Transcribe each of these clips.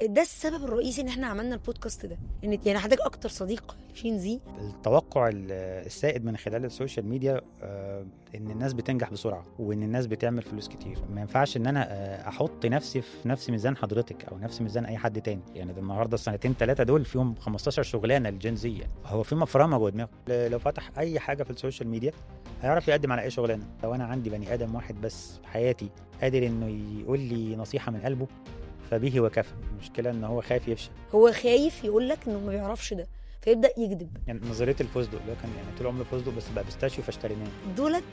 ده السبب الرئيسي ان احنا عملنا البودكاست ده، ان يعني حضرتك اكتر صديق Gen Z. التوقع السائد من خلال ال social media ان الناس بتنجح بسرعة وان الناس بتعمل فلوس كتير. ما ينفعش ان انا احط نفسي في نفس ميزان حضرتك او نفس ميزان اي حد تاني. يعني ده النهارده السنتين ثلاثة دول فيهم 15 شغلانة ال Gen Z، يعني هو في مفرمه جوه دماغه. لو فتح اي حاجة في ال social media هيعرف يقدم على اي شغلانة. لو انا عندي بني ادم واحد بس في حياتي قادر انه يقول لي نصيحة من قلبه فبه وكفى. المشكلة ان هو خايف يفشل، هو خايف يقول لك انه ما بيعرفش ده فيبدا يكذب. يعني نظرية الفستق اللي هو كان يعني طول عمره فستق بس بقى pistachio فاشتريناه. دولت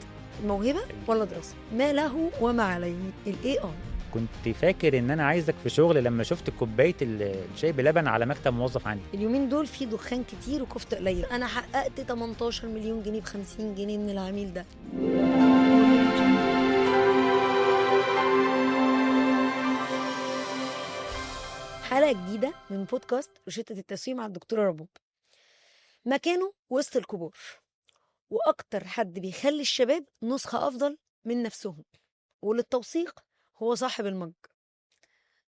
موهبة ولا دراسة؟ ما له وما عليه. ال AI. كنت فاكر ان انا عايزك في شغل لما شفت كوباية الشاي بلبن على مكتب موظف عندي. اليومين دول في دخان كتير وكفته قليل. انا حققت 18 مليون جنيه ب 50 جنيه من العميل ده. حلقة جديدة من بودكاست روشتة التسويق مع الدكتورة رباب. مكانه وسط الكبار، وأكتر حد بيخلي الشباب نسخة أفضل من نفسهم، وللتوثيق هو صاحب المج.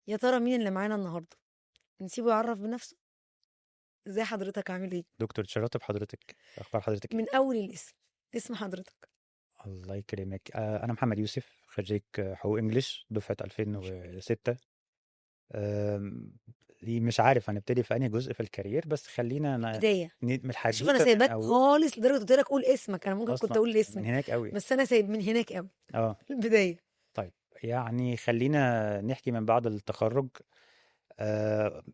يا ترى مين اللي معانا النهاردة؟ نسيبه يعرف بنفسه. ازاي حضرتك، عامل ايه؟ دكتور، اتشرفت بحضرتك. اخبار حضرتك؟ من أول الاسم، اسم حضرتك. الله يكرمك. أنا محمد يوسف، خريج حقوق English دفعة 2006. مش عارف هنبتدي في انهي جزء في ال career، بس خلينا بداية من الحدوتة. شوف انا سايباك خالص لدرجة قلت لك قول اسمك، انا ممكن كنت اقول اسمك من هناك قوي، بس انا سايب من هناك قوي. البداية. طيب يعني خلينا نحكي من بعد التخرج.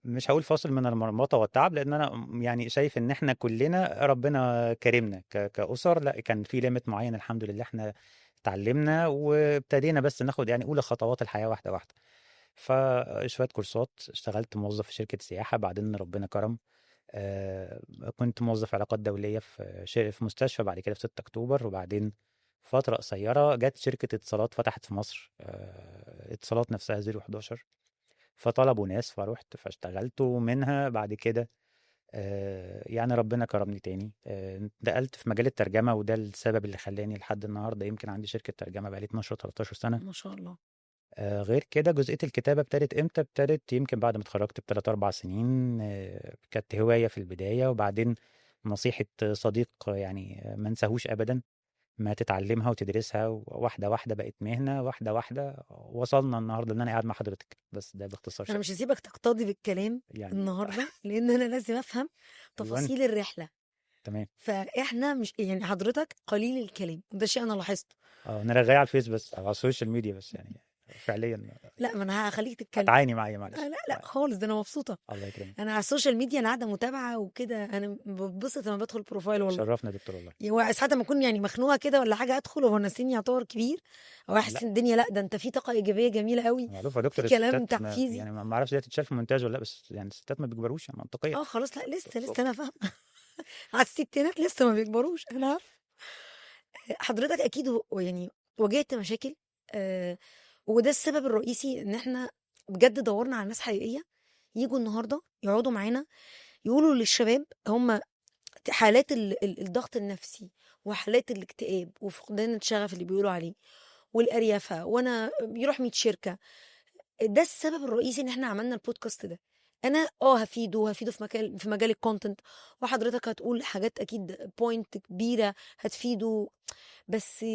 مش هقول فاصل من المرمطه والتعب، لان انا يعني شايف ان احنا كلنا ربنا كرمنا كأسر. لا كان في limit معين الحمد لله احنا اتعلمنا وابتدينا بس ناخد يعني اولى خطوات الحياة واحدة واحدة. فشوية كورسات، اشتغلت موظف في شركة سياحة، بعدين ربنا كرم. كنت موظف علاقات دولية في مستشفى، بعد كده في 6 أكتوبر، وبعدين فترة قصيرة جت شركة اتصالات فتحت في مصر، اتصالات نفسها 011، فطلبوا ناس فروحت فاشتغلت، ومنها بعد كده يعني ربنا كرمني تاني. نقلت في مجال الترجمة، وده السبب اللي خلاني لحد النهاردة يمكن عندي شركة ترجمة بقالي 12-13 سنة ما شاء الله. غير كده جزئية الكتابة ابتدت امتى؟ ابتدت يمكن بعد ما اتخرجت ب3-4 سنين. كانت هواية في البداية، وبعدين نصيحة صديق يعني ما انساهوش أبدا، ما تتعلمها وتدرسها واحدة واحدة بقت مهنة، واحدة واحدة وصلنا النهاردة ان انا قاعد مع حضرتك. بس ده باختصار. انا مش هسيبك تقتضي بالكلام يعني النهاردة، لان انا لازم افهم تفاصيل الرحلة. تمام. فاحنا مش يعني حضرتك قليل الكلام، وده شيء انا لاحظته. انا رغاية على الفيس بس او على ال social media بس، يعني فعليا لا ما انا هخليك تتكلم. تعاني معايا معلش. لا لا خالص، ده انا مبسوطة. الله يكرمك. انا على ال social media انا قاعدة متابعه وكده، انا ببسط لما بدخل profile والله. شرفنا دكتور والله. ساعات ما اكون يعني مخنوقه كده ولا حاجة ادخل وهو سني يعتبر كبير، او احس ان الدنيا لا ده انت في طاقة ايجابية جميلة قوي. معروف يا دكتور، كلام تحفيزي يعني ما اعرفش ده تتشال في مونتاج ولا لا، بس يعني الستات ما بيكبروش منطقيا. خلاص لا لسه انا فاهمه. على الستينات لسه ما بيكبروش. انا عارفه حضرتك اكيد يعني واجهت مشاكل، وده السبب الرئيسي ان احنا بجد دورنا على ناس حقيقية يجوا النهارده يقعدوا معانا يقولوا للشباب هم حالات الضغط النفسي وحالات الاكتئاب وفقدان الشغف اللي بيقولوا عليه والاريافه، وانا يروح 100 شركة. ده السبب الرئيسي ان احنا عملنا البودكاست ده. انا هفيده في مجال ال content، وحضرتك هتقول حاجات اكيد point كبيرة هتفيده، بس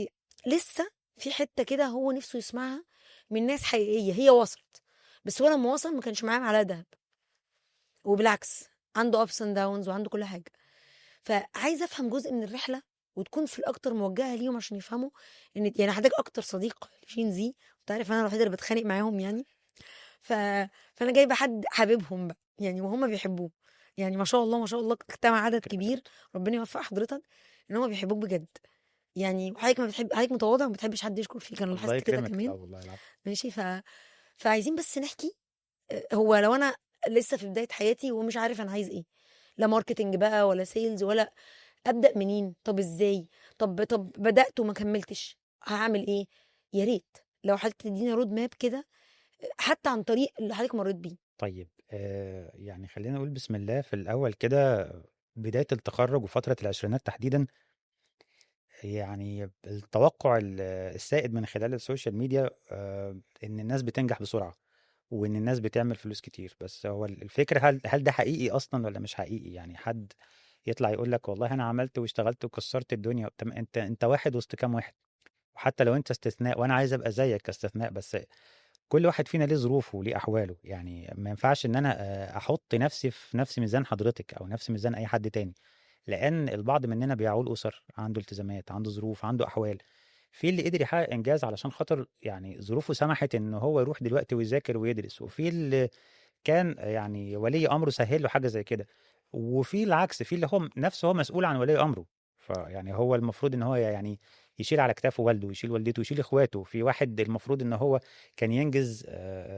لسه في حتة كده هو نفسه يسمعها من ناس حقيقية. هي وصلت، بس هو لما وصل ما كانش معاه معلقه دهب، وبالعكس عنده ups and downs وعنده كل حاجة. فعايزه افهم جزء من الرحلة وتكون في الاكتر موجهة ليهم عشان يفهموا ان يعني حضرتك اكتر صديق Gen Z، انت عارف انا الوحيدة اللي بتخانق معاهم يعني. فانا جايبه حد حبيبهم بقى يعني، وهم بيحبوه يعني. ما شاء الله ما شاء الله اجتمع عدد كبير، ربنا يوفق حضرتك ان هم بيحبوك بجد يعني. وحضرتك ما بتحب، حضرتك متواضع وما بتحبش حد يشكر فيك، انا لاحظت كده كمان. ماشي. فعايزين بس نحكي، هو لو انا لسه في بداية حياتي ومش عارف انا عايز ايه، لا marketing بقى ولا sales، ولا ابدا منين، طب ازاي، طب بدات وما كملتش هعمل ايه؟ يا ريت لو حضرتك تدينا road map كده، حتى عن طريق اللي حضرتك مريت بيه. طيب يعني خلينا نقول بسم الله في الاول كده. بداية التخرج وفترة العشرينات تحديدا، يعني التوقع السائد من خلال ال social media ان الناس بتنجح بسرعة وان الناس بتعمل فلوس كتير، بس هو الفكرة هل ده حقيقي اصلا ولا مش حقيقي؟ يعني حد يطلع يقول لك والله انا عملت واشتغلت وكسرت الدنيا، طب انت واحد وسط كام واحد؟ وحتى لو انت استثناء، وانا عايز ابقى زيك كاستثناء، بس كل واحد فينا ليه ظروفه وليه احواله. يعني ما ينفعش ان انا احط نفسي في نفس ميزان حضرتك او نفس ميزان اي حد تاني، لان البعض مننا بيعول اسر، عنده التزامات، عنده ظروف، عنده احوال. في اللي قدر يحقق انجاز علشان خاطر يعني ظروفه سمحت ان هو يروح دلوقتي ويذاكر ويدرس، وفي اللي كان يعني ولي امره سهل له حاجة زي كده، وفي العكس، في اللي هو نفسه هو مسؤول عن ولي امره، فيعني هو المفروض ان هو يعني يشيل على كتافه والده ويشيل والدته ويشيل اخواته. في واحد المفروض ان هو كان ينجز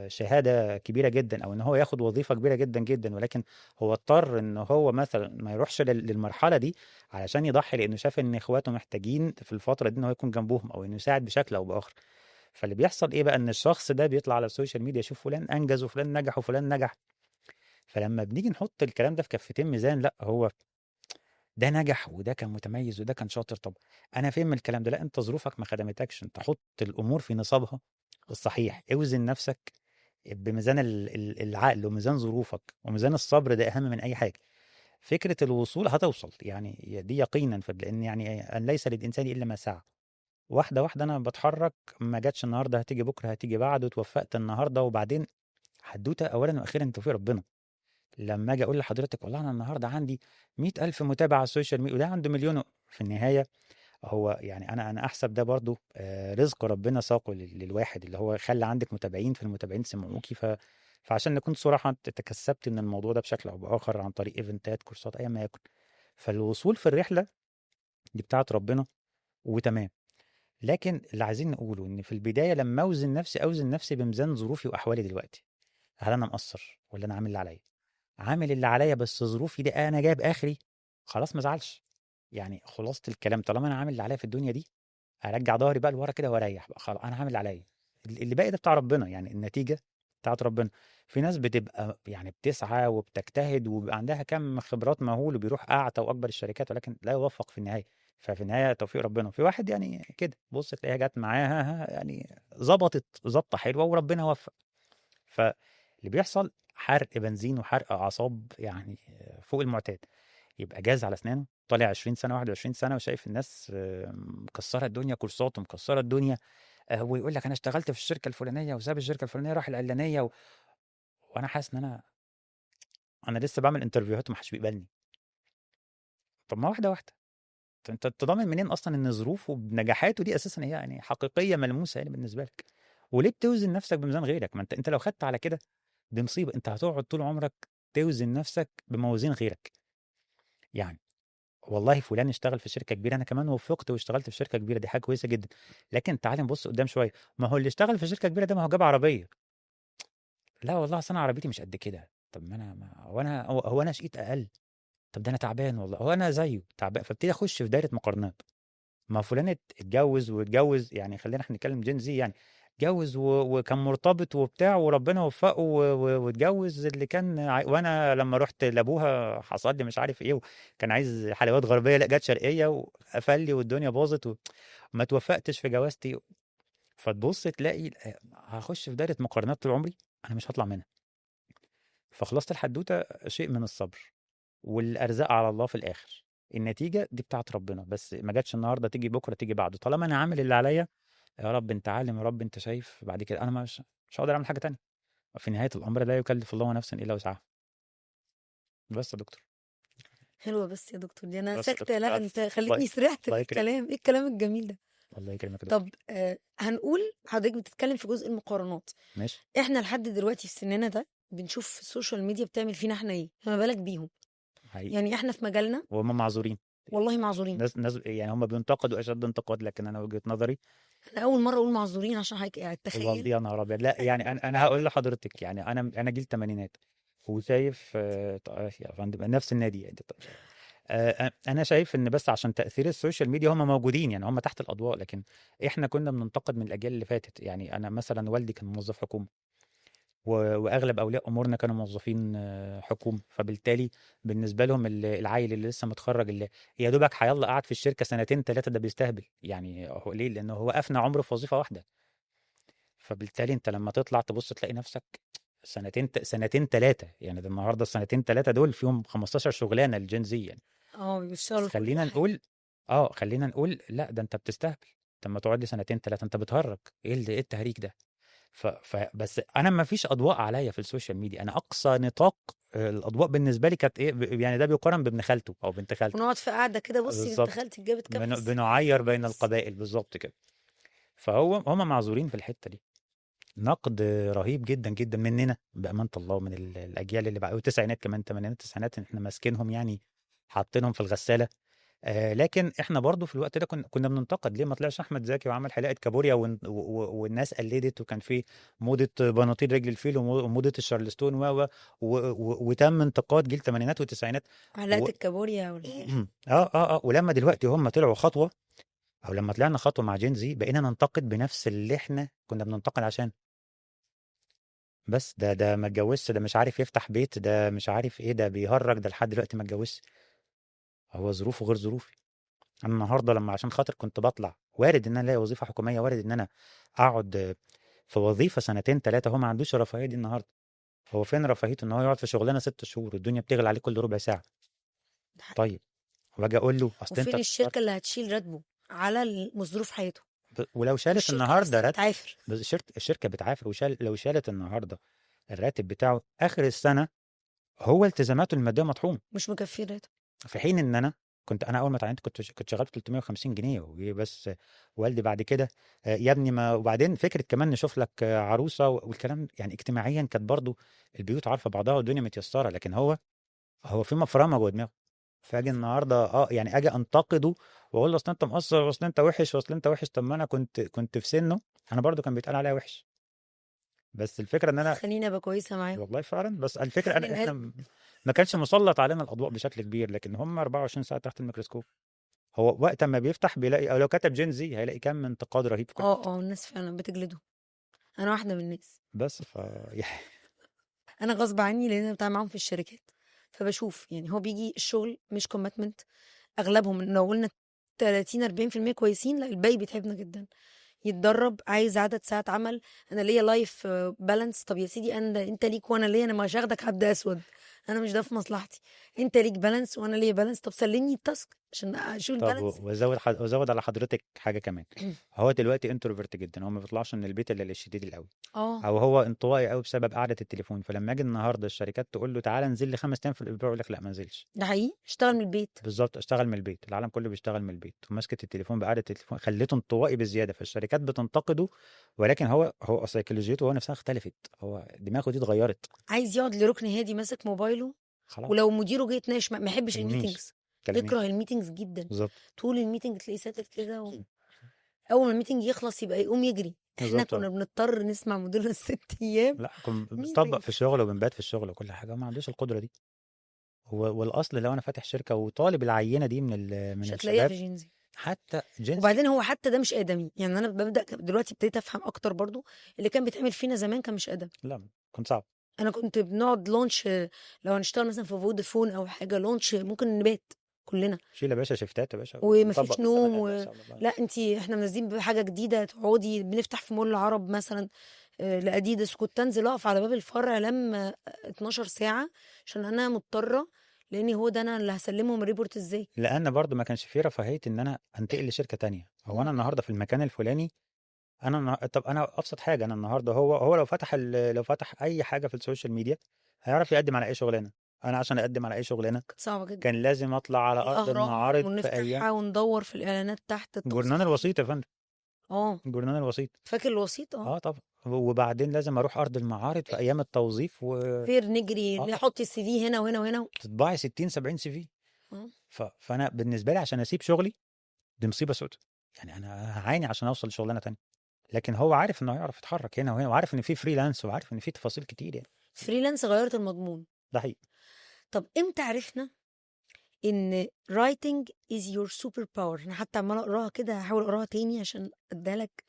شهادة كبيرة جدا، او ان هو ياخد وظيفة كبيرة جدا جدا، ولكن هو اضطر ان هو مثلا ما يروحش للمرحلة دي علشان يضحي، لانه شاف ان اخواته محتاجين في الفترة دي ان هو يكون جنبهم او انه يساعد بشكل او باخر. فاللي بيحصل ايه بقى؟ ان الشخص ده بيطلع على ال social media يشوف فلان انجز وفلان نجح وفلان نجح. فلما بنيجي نحط الكلام ده في كفتين ميزان، لا هو ده نجح وده كان متميز وده كان شاطر، طب انا فين من الكلام ده؟ لا، انت ظروفك ما خدمتكش. انت حط الامور في نصابها الصحيح، اوزن نفسك بميزان العقل وميزان ظروفك وميزان الصبر، ده اهم من اي حاجة. فكرة الوصول هتوصل يعني دي يقينا، لان يعني ان ليس للانسان الا ما سعى. واحدة واحدة انا بتحرك، ما جاتش النهارده هتيجي بكره، هتيجي بعده، اتوفقت النهارده، وبعدين حدوتة اولا واخيرا توفيق ربنا. لما اجي اقول لحضرتك والله انا النهارده عندي 100,000 متابع على ال social media وده عنده مليون، في النهاية هو يعني انا احسب ده برضو رزق ربنا ساقه للواحد، اللي هو خلى عندك متابعين، فالمتابعين سمعوكي، فعشان نكون صراحة انت تكسبت من الموضوع ده بشكل او باخر عن طريق event ات، كورسات، اي ما يكن. فالوصول في الرحلة دي بتاعت ربنا وتمام. لكن اللي عايزين نقوله ان في البداية لما اوزن نفسي، اوزن نفسي بميزان ظروفي واحوالي دلوقتي. هل انا مقصر ولا انا عامل اللي عليا؟ عامل اللي عليا بس ظروفي دي انا جايب اخري، خلاص ما ازعلش. يعني خلاصه الكلام، طالما انا عامل اللي عليا في الدنيا دي، ارجع ظهري بقى لورا كده واريح بقى، خلاص انا عامل اللي عليا، اللي باقي ده بتاع ربنا، يعني النتيجة بتاعت ربنا. في ناس بتبقى يعني بتسعى وبتجتهد وبيبقى عندها كم خبرات مهول وبيروح اعتى واكبر الشركات، ولكن لا يوفق في النهاية. ففي النهاية توفيق ربنا. في واحد يعني كده بص تلاقيها جت معاها، يعني ظبطت ظبطه حلوة وربنا وفق. فاللي بيحصل حرق بنزين وحرق اعصاب يعني فوق المعتاد. يبقى جاز على اسنانه، طالع 20 سنة 21 سنة وشايف الناس مكسرة الدنيا، كورسات ومكسره الدنيا، ويقول لك انا اشتغلت في الشركة الفلانية وساب الشركة الفلانية راح العلانية وانا حاسس ان انا لسه بعمل interview هات ومحدش بيقبلني. طب ما واحدة واحدة، انت تضامن منين اصلا ان ظروفه بنجاحاته دي اساسا هي يعني حقيقية ملموسة يعني بالنسبة لك؟ وليه بتوزن نفسك بميزان غيرك؟ ما انت لو خدت على كده دي مصيبة، انت هتقعد طول عمرك توزن نفسك بموازين غيرك. يعني والله فلان اشتغل في شركة كبيرة، انا كمان وفقت واشتغلت في شركة كبيرة، دي حاجة كويسة جدا. لكن تعال نبص قدام شوية، ما هو اللي اشتغل في شركة كبيرة ده ما هو جاب عربية. لا والله اصل انا عربيتي مش قد كده. طب ما انا ما هو انا هو انا شقيت اقل. طب ده انا تعبان والله، هو انا زيه تعبان. فابتدي اخش في دايرة مقارنات. ما فلان اتجوز واتجوز، يعني خلينا احنا نتكلم Gen Z، يعني اتجوز وكان مرتبط وبتاع وربنا وفقه واتجوز اللي كان وانا لما رحت لابوها حصل لي مش عارف ايه، وكان عايز حلويات غربية لا جت شرقية وقفل لي والدنيا باظت وما توفقتش في جوازتي. فتبص تلاقي هخش في دايرة مقارنات طول عمري، انا مش هطلع منها. فخلصت الحدوتة شيء من الصبر والارزاق على الله في الاخر. النتيجة دي بتاعت ربنا، بس ما جاتش النهارده تيجي بكره تيجي بعده. طالما انا عامل اللي عليا، يا رب انت عالم، يا رب انت شايف، بعد كده انا مش هقدر اعمل حاجة تانية. في نهاية الامر لا يكلف الله نفسا الا وسعها. بس يا دكتور. حلوة بس يا دكتور دي انا بس يا ساكته. دكتور. لا انت خليتني الله سرحت في الله يكرمك. الكلام، ايه الكلام الجميل ده؟ الله يكرمك يا دكتور. طب هنقول حضرتك بتتكلم في جزء المقارنات. ماشي. احنا لحد دلوقتي في سننا ده بنشوف ال social media بتعمل فينا احنا ايه، فما بالك بيهم. حقيقي. يعني احنا في مجالنا وهم معذورين والله، معذورين. ناس يعني هم بينتقدوا اشد انتقاد، لكن انا وجهة نظري انا اول مرة اقول معذورين عشان حضرتك يعني والله تخيل. يا نهار ابيض. لا يعني انا هقول لحضرتك، يعني انا جيل ثمانينات وشايف يا فندم نفس النادي يعني. انا شايف ان بس عشان تاثير ال social media هم موجودين، يعني هم تحت الاضواء، لكن احنا كنا بننتقد من الاجيال اللي فاتت. يعني انا مثلا والدي كان موظف حكومة، واغلب اولياء امورنا كانوا موظفين حكومة، فبالتالي بالنسبة لهم العيل اللي لسه متخرج اللي يا دوبك هيلا قعد في الشركة سنتين ثلاثة ده بيستهبل. يعني هو ليه؟ لانه هو افنى عمره في وظيفة واحدة. فبالتالي انت لما تطلع تبص تلاقي نفسك سنتين سنتين ثلاثة، يعني ده النهارده السنتين ثلاثة دول فيهم 15 شغلانة ال Gen Z يعني. بيشتغلوا بس في كل خلينا حاجة. نقول خلينا نقول لا ده انت بتستهبل، طب ما تقعد لي سنتين ثلاثة انت بتهرج، ايه اللي ايه التهريج ده؟ بس انا ما فيش اضواء عليا في ال social media، انا اقصى نطاق الاضواء بالنسبة لي كانت ايه يعني، ده بيقارن بابن خالته او بنت خالته، ونقعد في قاعدة كده، بصي بنت بالظبط. خالتي جابت كام بنعير بين القبائل بالظبط كده. فهو هم معذورين في الحتة دي، نقد رهيب جدا جدا مننا بامانه الله، من الاجيال اللي بعد والتسعينات كمان، الثمانينات التسعينات احنا ماسكينهم يعني، حاطينهم في الغسالة. لكن احنا برضو في الوقت ده كنا بننتقد ليه ما طلعش احمد زكي وعمل حلاقه كابوريا والناس قلدت، وكان في موضة بناطيل رجل الفيل وموضه الشارلستون و وتم انتقاد جيل الثمانينات والتسعينات حلاقه الكابوريا وال... ولما دلوقتي هم طلعوا خطوة، او لما طلعنا خطوة مع Gen Z، بقينا ننتقد بنفس اللي احنا كنا بننتقد عشان بس ده ما اتجوزش، ده مش عارف يفتح بيت، ده مش عارف ايه، ده بيهرج، ده لحد دلوقتي ما اتجوزش، هو ظروفه غير ظروفي. انا النهارده لما عشان خاطر كنت بطلع، وارد ان انا الاقي وظيفة حكومية، وارد ان انا اقعد في وظيفة سنتين ثلاثة، هو ما عندوش الرفاهية دي النهارده. هو فين رفاهيته ان هو يقعد في شغلانة 6 شهور والدنيا بتغلى عليه كل ربع ساعة؟ طيب واجي اقول له اصل انت وفين الشركة اللي هتشيل راتبه على ظروف حياته؟ ولو شالت النهارده راتب، الشركة بتعافر، وشال لو شالت النهارده الراتب بتاعه اخر السنة، هو التزاماته المادية مطحون، مش مكفيه راتب. في حين ان انا كنت، انا اول ما اتعينت كنت شغال ب 350 جنيه، وبس والدي بعد كده يا ابني ما، وبعدين فكرة كمان نشوف لك عروسه والكلام، يعني اجتماعيا كانت برضو البيوت عارفه بعضها والدنيا متيسره، لكن هو في مفرمه جوه دماغه. فاجي النهارده يعني اجي انتقده واقول له اصل انت مقصر، واصل انت وحش، واصل انت وحش. طب ما انا كنت في سنة، انا برضو كان بيتقال عليا وحش، بس الفكرة ان انا خليني ابقى كويسة معاهم والله فعلا. بس الفكرة انا احنا ما كانش مسلط علينا الاضواء بشكل كبير، لكن هم 24 ساعة تحت الميكروسكوب. هو وقت ما بيفتح بيلاقي، او لو كتب Gen Z هيلاقي كم انتقاد رهيب في كل الناس فعلا بتجلده. انا واحدة من الناس، بس انا غصب عني لان انا بتعامل معاهم في الشركات، فبشوف يعني هو بيجي الشغل مش commitment اغلبهم، لو قلنا 30 40% كويسين، لا الباقي بيتعبنا جدا. يتدرب، عايز عدد ساعات عمل، انا ليا life balance. طب يا سيدي انا انت ليك وانا ليا، انا مش هاخدك عبد اسود، انا مش ده في مصلحتي، انت ليك balance وانا ليا balance، طب سلمني ال task عشان اشوف ال balance. طب وازود على حضرتك حاجة كمان، هو دلوقتي introvert جدا، هو ما بيطلعش من البيت الا للشديد القوي، او هو انطوائي قوي بسبب قعدة التليفون. فلما اجي النهارده الشركات تقول له تعالى انزل لي 5 ايام في الاسبوع، يقول لك لا ما انزلش. ده حقيقي، اشتغل من البيت. بالظبط، اشتغل من البيت، العالم كله بيشتغل من البيت، وماسكه التليفون بقعده التليفون خليته انطوائي بزيادة. فالشركات بتنتقده، ولكن هو سيكولوجيته هو نفسها اختلفت، هو دماغه دي اتغيرت، عايز يقعد لركن هادي ماسك موبايله خلاص. ولو مديره جه يتناقش ما يحبش ال meetings، يكره ال meetings جدا. بالظبط، طول ال meeting تلاقيه ساكت كده اول ما ال meeting يخلص يبقى يقوم يجري. احنا كنا بنضطر نسمع مديرنا 6 ايام، لا كنا بنطبق في الشغل وبنبات في الشغل وكل حاجة، ما عندوش القدرة دي. والاصل لو انا فاتح شركة وطالب العينة دي من الشباب في Gen Z حتى Gen Z. وبعدين هو حتى ده مش ادمي يعني. انا ببدا دلوقتي ابتديت افهم اكتر برضو اللي كان بيتعمل فينا زمان كان مش ادمي. لا كنت صعب. انا كنت بنقعد launch، لو هنشتغل مثلا في فودافون او حاجة launch ممكن نبات كلنا، شيل يا باشا شفتات يا باشا، ومفيش نوم لا انت احنا منزلين بحاجة جديدة تقعدي، بنفتح في مول العرب مثلا لاديداس، كنت انزل اقف على باب الفرع لما 12 ساعة عشان انا مضطرة، لان هو ده انا اللي هسلمهم ال report ازاي. لان برضو ما كانش فيه رفاهية ان انا انتقل لشركة تانية، هو انا النهارده في المكان الفلاني، طب انا ابسط حاجة، انا النهارده هو لو فتح لو فتح اي حاجة في ال social media هيعرف يقدم على اي شغلانة. انا عشان اقدم على اي شغلانة صعبة جدا، كان لازم اطلع على ارض المعارض في ايام، وندور في الاعلانات تحت جورنال الوسيط يا فندم. جورنال الوسيط، فاكر الوسيط؟ طبعا. وبعدين لازم اروح ارض المعارض في ايام التوظيف فير نجري نحط ال CV هنا وهنا وهنا، تطبعي 60 70 CV. فانا بالنسبة لي عشان اسيب شغلي دي مصيبة سودة يعني، انا هعاني عشان اوصل لشغلانه تانية. لكن هو عارف انه هيعرف يتحرك هنا وهنا، وعارف ان في freelance، وعارف ان في تفاصيل كتير يعني. freelance غيرت المضمون ده حقيقي. طب امتى عرفنا ان writing is your super power؟ انا حتى عماله اقراها كده، هحاول اقراها تاني عشان اديها لك.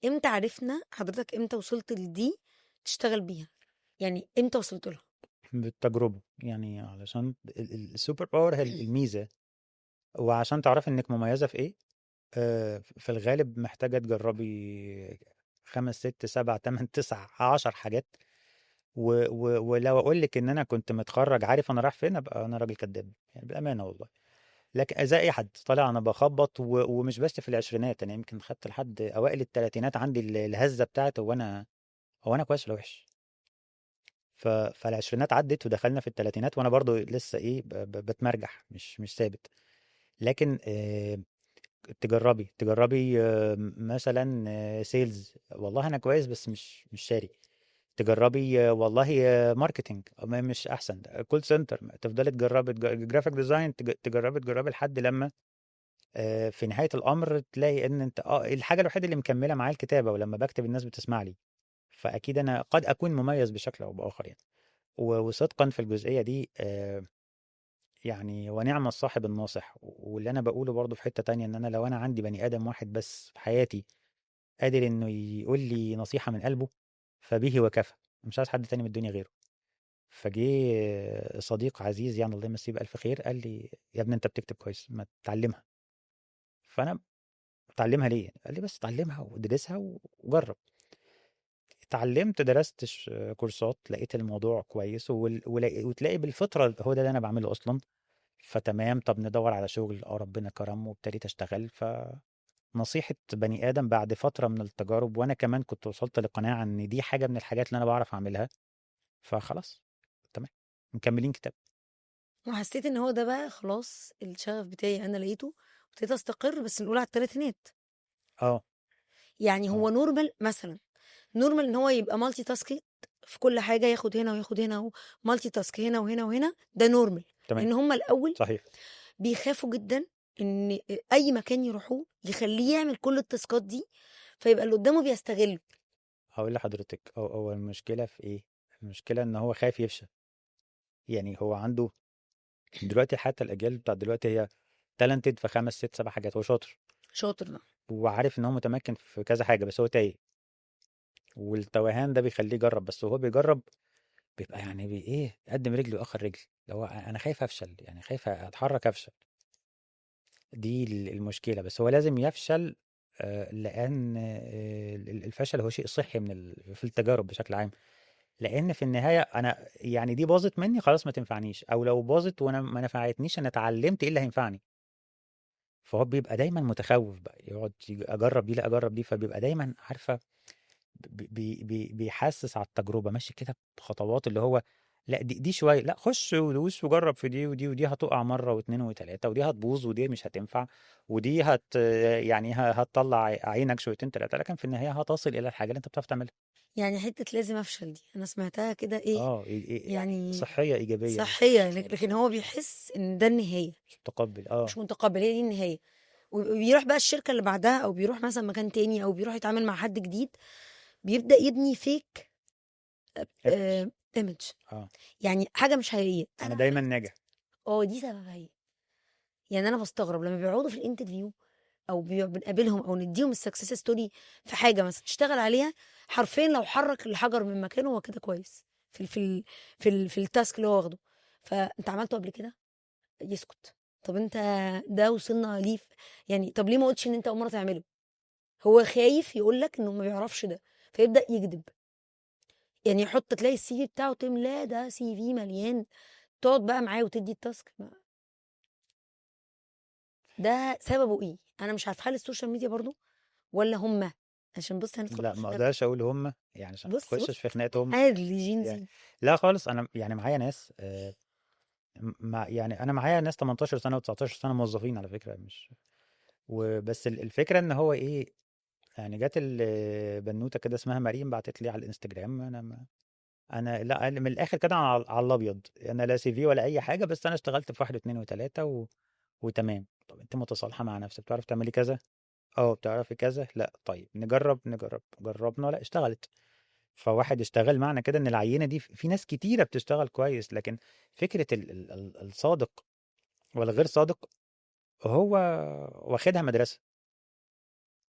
امتى عرفنا حضرتك، امتى وصلت لدي تشتغل بيها؟ يعني امتى وصلت لها؟ بالتجربة يعني، علشان ال super power هي الميزة، وعشان تعرفي انك مميزة في ايه في الغالب محتاجه تجربي 5 6 7 8 9 10 حاجات، ولو اقول لك ان انا كنت متخرج عارف انا رايح فين، ابقى انا راجل كداب يعني، بالامانة والله. لكن زي اي حد طالع انا بخبط، ومش بس في العشرينات، انا يمكن خدت لحد اوائل الثلاثينات عندي الهزة بتاعت هو انا كويس ولا وحش. فالعشرينات عدت ودخلنا في الثلاثينات وانا برضو لسه ايه بتمرجح، مش ثابت. لكن تجربي مثلا sales، والله انا كويس بس مش شاري. تجربي والله marketing مش احسن، call center، تفضلي تجربي graphic design، تجربي لحد لما في نهاية الامر تلاقي ان انت الحاجة الوحيدة اللي مكملة معايا الكتابة، ولما بكتب الناس بتسمع لي، فاكيد انا قد اكون مميز بشكل او باخر يعني. وصدقا في الجزئية دي يعني ونعم الصاحب الناصح. واللي انا بقوله برضو في حتة تانية، ان انا لو انا عندي بني ادم واحد بس في حياتي قادر انه يقول لي نصيحة من قلبه فبه وكفى، مش عايز حد تاني من الدنيا غيره. فجه صديق عزيز يعني الله يمسيه بألف خير، قال لي يا ابني انت بتكتب كويس، ما تتعلمها. فانا اتعلمها ليه؟ قال لي بس اتعلمها وادرسها وجرب. اتعلمت، درست كورسات، لقيت الموضوع كويس، وتلاقي بالفطرة هو ده اللي انا بعمله اصلا. فتمام، طب ندور على شغل، ربنا كرم وابتديت اشتغل. فنصيحة بني آدم بعد فترة من التجارب، وانا كمان كنت وصلت لقناعة ان دي حاجة من الحاجات اللي انا بعرف اعملها، فخلاص تمام مكملين كتاب. وحسيت ان هو ده بقى خلاص الشغف بتاعي انا لقيته، وابتديت استقر. بس نقول على الثلاثينات يعني هو normal مثلا، normal ان هو يبقى multitask في كل حاجة، ياخد هنا وياخد هنا، multitask هنا وهنا وهنا، ده normal. تمام. ان هم الاول صحيح بيخافوا جدا ان اي مكان يروحوه يخليه يعمل كل ال task ات دي، فيبقى اللي قدامه بيستغله. هقول لحضرتك هو المشكلة في ايه؟ المشكلة ان هو خايف يفشل. يعني هو عنده دلوقتي، حتى الاجيال بتاع دلوقتي هي talented في 5 6 7 حاجات، هو شاطر وعارف ان هو متمكن في كذا حاجة، بس هو تايه، والتوهان ده بيخليه يجرب. بس وهو بيجرب بيبقى يعني ايه، قدم رجل واخر رجل، اللي هو انا خايف افشل، يعني خايف اتحرك افشل. دي المشكلة. بس هو لازم يفشل، لان الفشل هو شيء صحي من في التجارب بشكل عام. لان في النهاية انا يعني دي باظت مني خلاص ما تنفعنيش، او لو باظت وانا ما نفعتنيش انا اتعلمت ايه اللي هينفعني. فهو بيبقى دايما متخوف بقى، يقعد اجرب دي لا اجرب دي، فبيبقى دايما عارفه بي بي بيحسس على التجربة، ماشي كده بخطوات، اللي هو لا دي شوية، لا خش ودوس وجرب في دي ودي ودي، هتقع مرة واثنين وثلاثة، ودي هتبوظ ودي مش هتنفع، ودي يعني هتطلع عينك شويتين ثلاثة، لكن في النهاية هتصل الى الحاجة اللي انت بتعرف تعملها. يعني حتة لازم افشل دي انا سمعتها كده ايه، يعني صحية ايجابية، صحية، لكن هو بيحس ان ده النهاية، مش متقبل، مش متقبل، هي دي النهاية. وبيروح بقى الشركة اللي بعدها، او بيروح مثلا مكان تاني، او بيروح يتعامل مع حد جديد، بيبدأ يبني fake image، يعني حاجة مش حقيقية. انا دايما ناجح، دي سببها ايه؟ يعني انا بستغرب لما بيقعدوا في ال interview او بنقابلهم او نديهم ال success story في حاجة مثلا اشتغل عليها، حرفيا لو حرك الحجر من مكانه هو كده كويس في ال في ال في, ال في ال task اللي هو واخده. فانت عملته قبل كده؟ يسكت. طب انت ده وصلنا ليه يعني طب ليه ما قلتش ان انت اول مرة تعمله؟ هو خايف يقول لك انه ما بيعرفش ده، فيبدا يكذب. يعني يحط، تلاقي ال CV بتاعه تملاه، ده CV مليان، تقعد بقى معاه وتدي ال task. ده سببه ايه؟ انا مش عارفه، هل ال social media برضو ولا هم؟ عشان بص هندخل، لا ما اقدرش اقول هم يعني عشان ما اخشش في خناقتهم عادي Gen Z يعني. لا خالص، انا يعني معايا ناس يعني انا معايا ناس 18 سنة و19 سنة موظفين على فكرة، مش وبس. الفكرة ان هو ايه، يعني جت البنوته كده اسمها مريم، بعتت لي على الانستجرام، انا لا من الاخر كده على الابيض، انا لا CV ولا اي حاجة، بس انا اشتغلت في 1 2 3 وتمام. طب انت متصالحه مع نفسك، بتعرف تعملي كذا؟ بتعرفي كذا؟ لا طيب نجرب، جربنا، لا اشتغلت. فواحد اشتغل، معنى كده ان العينة دي في ناس كتيرة بتشتغل كويس، لكن فكرة الصادق والغير صادق هو واخدها مدرسه،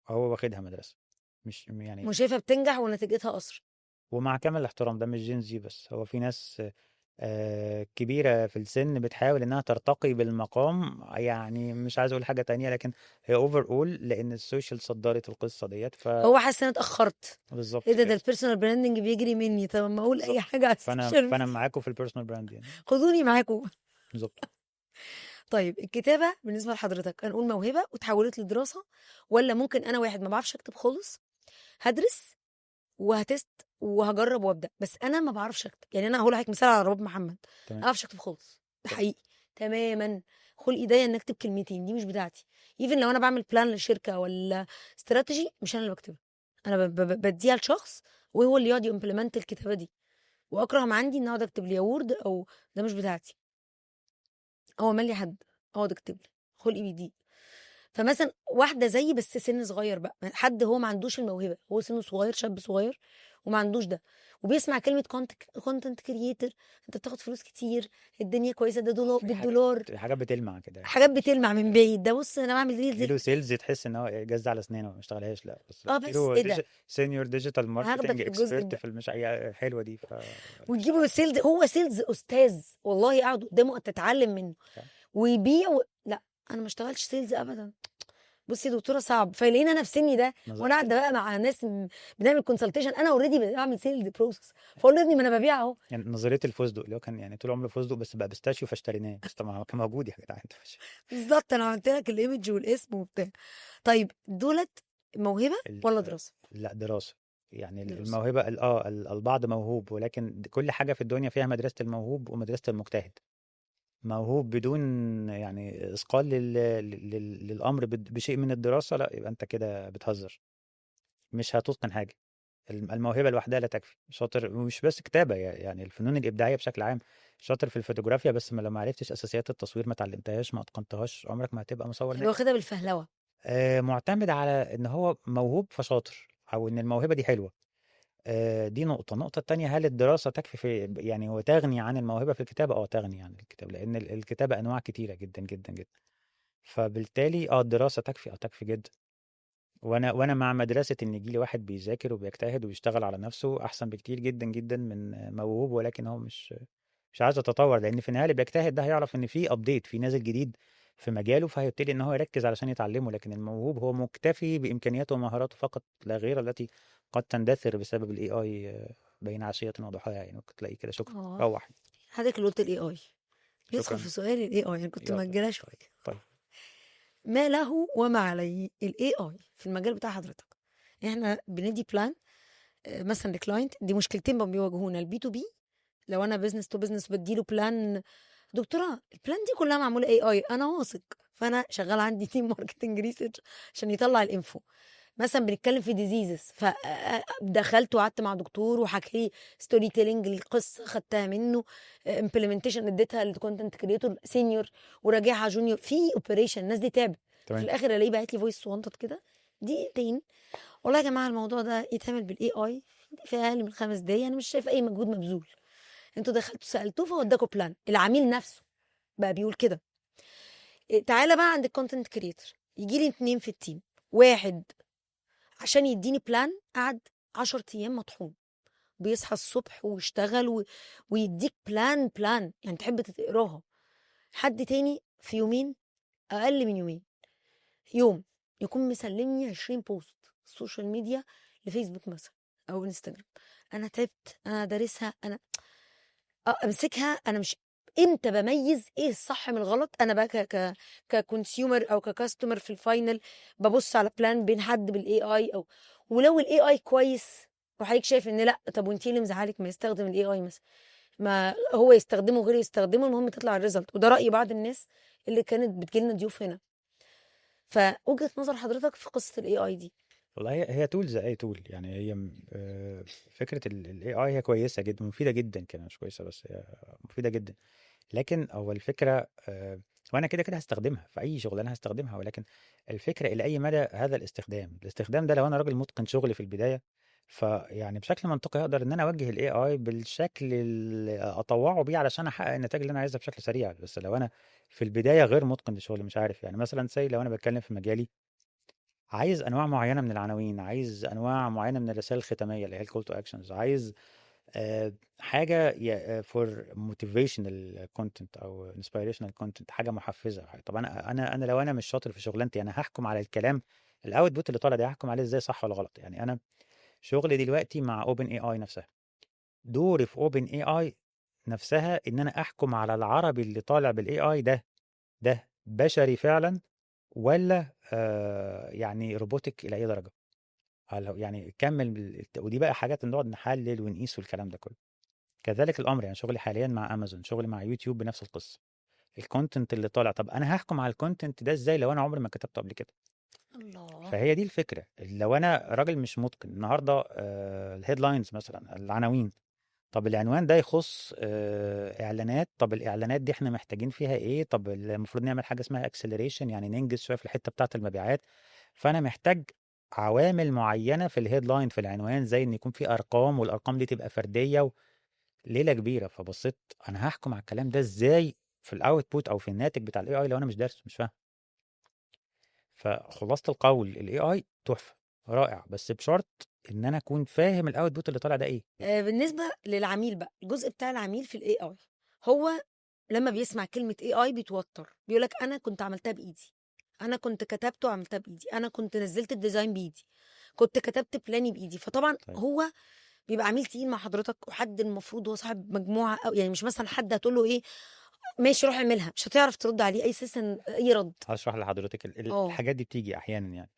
هو واخدها مدرسه، مش يعني مش شايفه بتنجح ونتيجتها اسرع. ومع كامل الاحترام ده مش Gen Z بس، هو في ناس كبيرة في السن بتحاول انها ترتقي بالمقام، يعني مش عايز اقول حاجة تانية، لكن هي overall لان ال social صدرت القصة ديت. هو حاسس ان انا اتاخرت. بالظبط ايه ده كده. ال personal branding بيجري مني، طب ما اقول اي بالظبط. حاجة على فانا ال social فانا ميديا. معاكم في ال personal brand يعني. خدوني معاكم. بالظبط. طيب الكتابة بالنسبة لحضرتك هنقول موهبة وتحولت لدراسة، ولا ممكن انا واحد ما بعرفش اكتب خالص هدرس وه test وهجرب وابدا، بس انا ما بعرفش اكتب؟ يعني انا هقول لحضرتك مثال على رباب محمد، ما تمام. بعرفش اكتب خالص، ده تمام. حقيقي تماما. خلق ايديا ان اكتب كلمتين دي مش بتاعتي. even لو انا بعمل plan لشركة ولا استراتيجي مش انا اللي بكتبها، انا بديها لشخص وهو اللي يقعد ي implement الكتابة دي. واكره ما عندي ان اقعد اكتب لي Word او ده مش بتاعتي، هو مالي حد اقعد اكتب لي، خلقي بيضيق. فمثلا واحدة زيي بس سن صغير بقى، حد هو ما عندوش الموهبة، هو سنة صغير، شاب صغير وما عندوش ده، وبيسمع كلمة content creator، انت بتاخد فلوس كتير، الدنيا كويسة، ده دولار في حاجة بالدولار، حاجة بتلمع كده، حاجات بتلمع من بعيد. ده بص انا بعمل reels. له sales تحس ان هو جز على اسنانه ما اشتغلهاش، لا بس اه بس له ايه ده، senior digital marketing هاخدك في الجزء expert ده في المش حلوة دي. وتجيبوا sales، هو sales استاذ والله، اقعد قدامه تتعلم منه ويبيع لا انا ما اشتغلتش sales ابدا. بصي يا دكتورة صعب، فيلاقيني انا في سني ده وانا قاعدة بقى مع ناس بنعمل consultation، انا already بعمل sales process، فاقول له ابني ما انا ببيع اهو. يعني نظرية الفستق اللي هو كان يعني طول عمره فستق بس بقى pistachio فاشتريناه، بس طبعا هو كان موجود يا جدعان. بالظبط، انا عملت لك ال image والاسم وبتاع. طيب دولت موهبة ولا دراسة؟ لا دراسة. يعني دراسة. الموهبة البعض موهوب، ولكن كل حاجة في الدنيا فيها مدرسه الموهوب ومدرسة المجتهد. موهوب بدون يعني اثقال للامر بشيء من الدراسة، لا يبقى انت كده بتهزر، مش هتتقن حاجة. الموهبة لوحدها لا تكفي. شاطر مش بس كتابه، يعني الفنون الابداعية بشكل عام، شاطر في الفوتوغرافيا بس ما لو ما عرفتش اساسيات التصوير، ما اتعلمتهاش، ما اتقنتهاش، عمرك ما هتبقى مصور اللي ناجح. واخدها بالفهلوه، معتمد على ان هو موهوب فشاطر، او ان الموهبة دي حلوة. دي نقطة. النقطة التانية، هل الدراسة تكفي في يعني هو تغني عن الموهبة في الكتابة؟ تغني عن الكتابة، لأن الكتابة أنواع كتيرة جدا جدا جدا، فبالتالي الدراسة تكفي، تكفي جدا. وأنا مع مدرسة إن يجيلي واحد بيذاكر وبيجتهد وبيشتغل على نفسه أحسن بكتير جدا جدا من موهوب، ولكن هو مش عايز يتطور، لأن في النهاية اللي بيجتهد ده هيعرف إن في update، في نازل جديد في مجاله، فهيبتدي إن هو يركز علشان يتعلمه. لكن الموهوب هو مكتفي بإمكانياته ومهاراته فقط لا غير، التي قد تندثر بسبب ال AI بين عشية وضحاها. يعني ممكن تلاقيه كده شكرا روح. حضرتك اللي قلت ال AI، ندخل شكرا. في سؤال ال AI، انا كنت يلا. مأجلها شوية. طيب ما له وما عليه ال AI في المجال بتاع حضرتك؟ احنا بندي plan مثلا ل client، دي مشكلتين بقى بيواجهونا، ال B2B لو انا business to business بديله plan، دكتورة ال plan دي كلها معمولة AI، انا واثق، فانا شغال عندي team marketing research عشان يطلع ال info. مثلا بنتكلم في diseases، فدخلت وقعدت مع دكتور وحكى لي storytelling القصة، خدتها منه implementation، اديتها لل content creator senior وراجعها junior، في operation، الناس دي تعبت. في الاخر الاقيه باعت لي voice صغنطط كده دقيقتين، والله يا جماعة الموضوع ده يتعمل بال AI في اقل من 5 دقايق، انا مش شايف اي مجهود مبذول، انتوا دخلتوا سالتوه فوداكوا plan. العميل نفسه بقى بيقول كده. تعالى بقى عند ال content creator، يجي لي 2 في ال team، واحد عشان يديني plan قعد 10 ايام مطحون، بيصحى الصبح ويشتغل ويديك plan يعني تحب تقراها. حد تاني في يومين، اقل من يومين، يوم يكون مسلمني 20 post ال social media لفيسبوك مثلا او انستجرام. انا تعبت، انا دارسها، انا امسكها، انا مش امتى بميز ايه الصح من الغلط؟ انا بقى ك ك consumer او ك customer في ال final ببص على plan بين حد بال AI، او ولو ال AI كويس وحضرتك شايف ان لا، طب وانتي اللي مزعلك ما يستخدم ال AI مثلا، ما هو يستخدمه غير يستخدمه، المهم تطلع ال result. وده راي بعض الناس اللي كانت بتجيلنا ضيوف هنا. فوجهة نظر حضرتك في قصة ال AI دي؟ والله هي tool زي اي tool، يعني هي فكرة ال AI هي كويسة جدا، مفيدة جدا كمان، مش كويسة بس هي مفيدة جدا. لكن هو الفكرة وانا كده كده هستخدمها في اي شغلانة هستخدمها، ولكن الفكرة الى اي مدى هذا الاستخدام. الاستخدام ده لو انا راجل متقن شغلي في البداية، فيعني بشكل منطقي اقدر ان انا اوجه ال AI بالشكل اللي اطوعه بيه علشان احقق النتائج اللي انا عايزها بشكل سريع. بس لو انا في البداية غير متقن لشغلي، مش عارف، يعني مثلا say لو انا بتكلم في مجالي، عايز انواع معينة من العناوين، عايز انواع معينة من الرسائل الختامية اللي هي ال call to actions، عايز حاجة for motivational content او inspirational content، حاجة محفزه أو حاجة. طب انا لو انا مش شاطر في شغلانتي، انا هحكم على الكلام ال output اللي طالع ده، هحكم عليه ازاي صح ولا غلط؟ يعني انا شغلي دلوقتي مع OpenAI نفسها، دوري في OpenAI نفسها ان انا احكم على العربي اللي طالع بال AI ده بشري فعلا ولا يعني robotic الى اي درجه، يعني كمل. ودي بقى حاجات نقعد نحلل ونقيس والكلام ده كله. كذلك الامر يعني شغلي حاليا مع امازون، شغلي مع يوتيوب بنفس القصة، ال content اللي طالع، طب انا هحكم على ال content ده ازاي لو انا عمري ما كتبته قبل كده؟ الله. فهي دي الفكرة. لو انا راجل مش متقن النهارده ال headlines مثلا، العناوين، طب العنوان ده يخص اعلانات، طب الاعلانات دي احنا محتاجين فيها ايه؟ طب المفروض نعمل حاجة اسمها acceleration، يعني ننجز شوية في الحتة بتاعه المبيعات، فانا محتاج عوامل معينة في ال headline في العنوان، زي ان يكون في ارقام والارقام دي تبقى فردية ليلة كبيرة. فبصيت انا هحكم على الكلام ده ازاي في ال output او في الناتج بتاع ال AI لو انا مش دارس مش فاهم؟ فخلاصه القول ال AI تحفة رائع، بس بشرط ان انا اكون فاهم ال output اللي طالع ده ايه. بالنسبة للعميل بقى، الجزء بتاع العميل في ال AI، هو لما بيسمع كلمة AI بيتوتر، بيقول لك انا كنت عملتها بايدي، انا كنت كتبته وعملتها بايدي، انا كنت نزلت ال design بايدي، كنت كتبت plan ي بايدي. فطبعا طيب. هو بيبقى عميل تقيل مع حضرتك، وحد المفروض هو صاحب مجموعة، او يعني مش مثلا حد هتقول له ايه ماشي روح اعملها، مش هتعرف ترد عليه اي سيستم اي رد. هشرح لحضرتك الحاجات دي بتيجي احيانا يعني.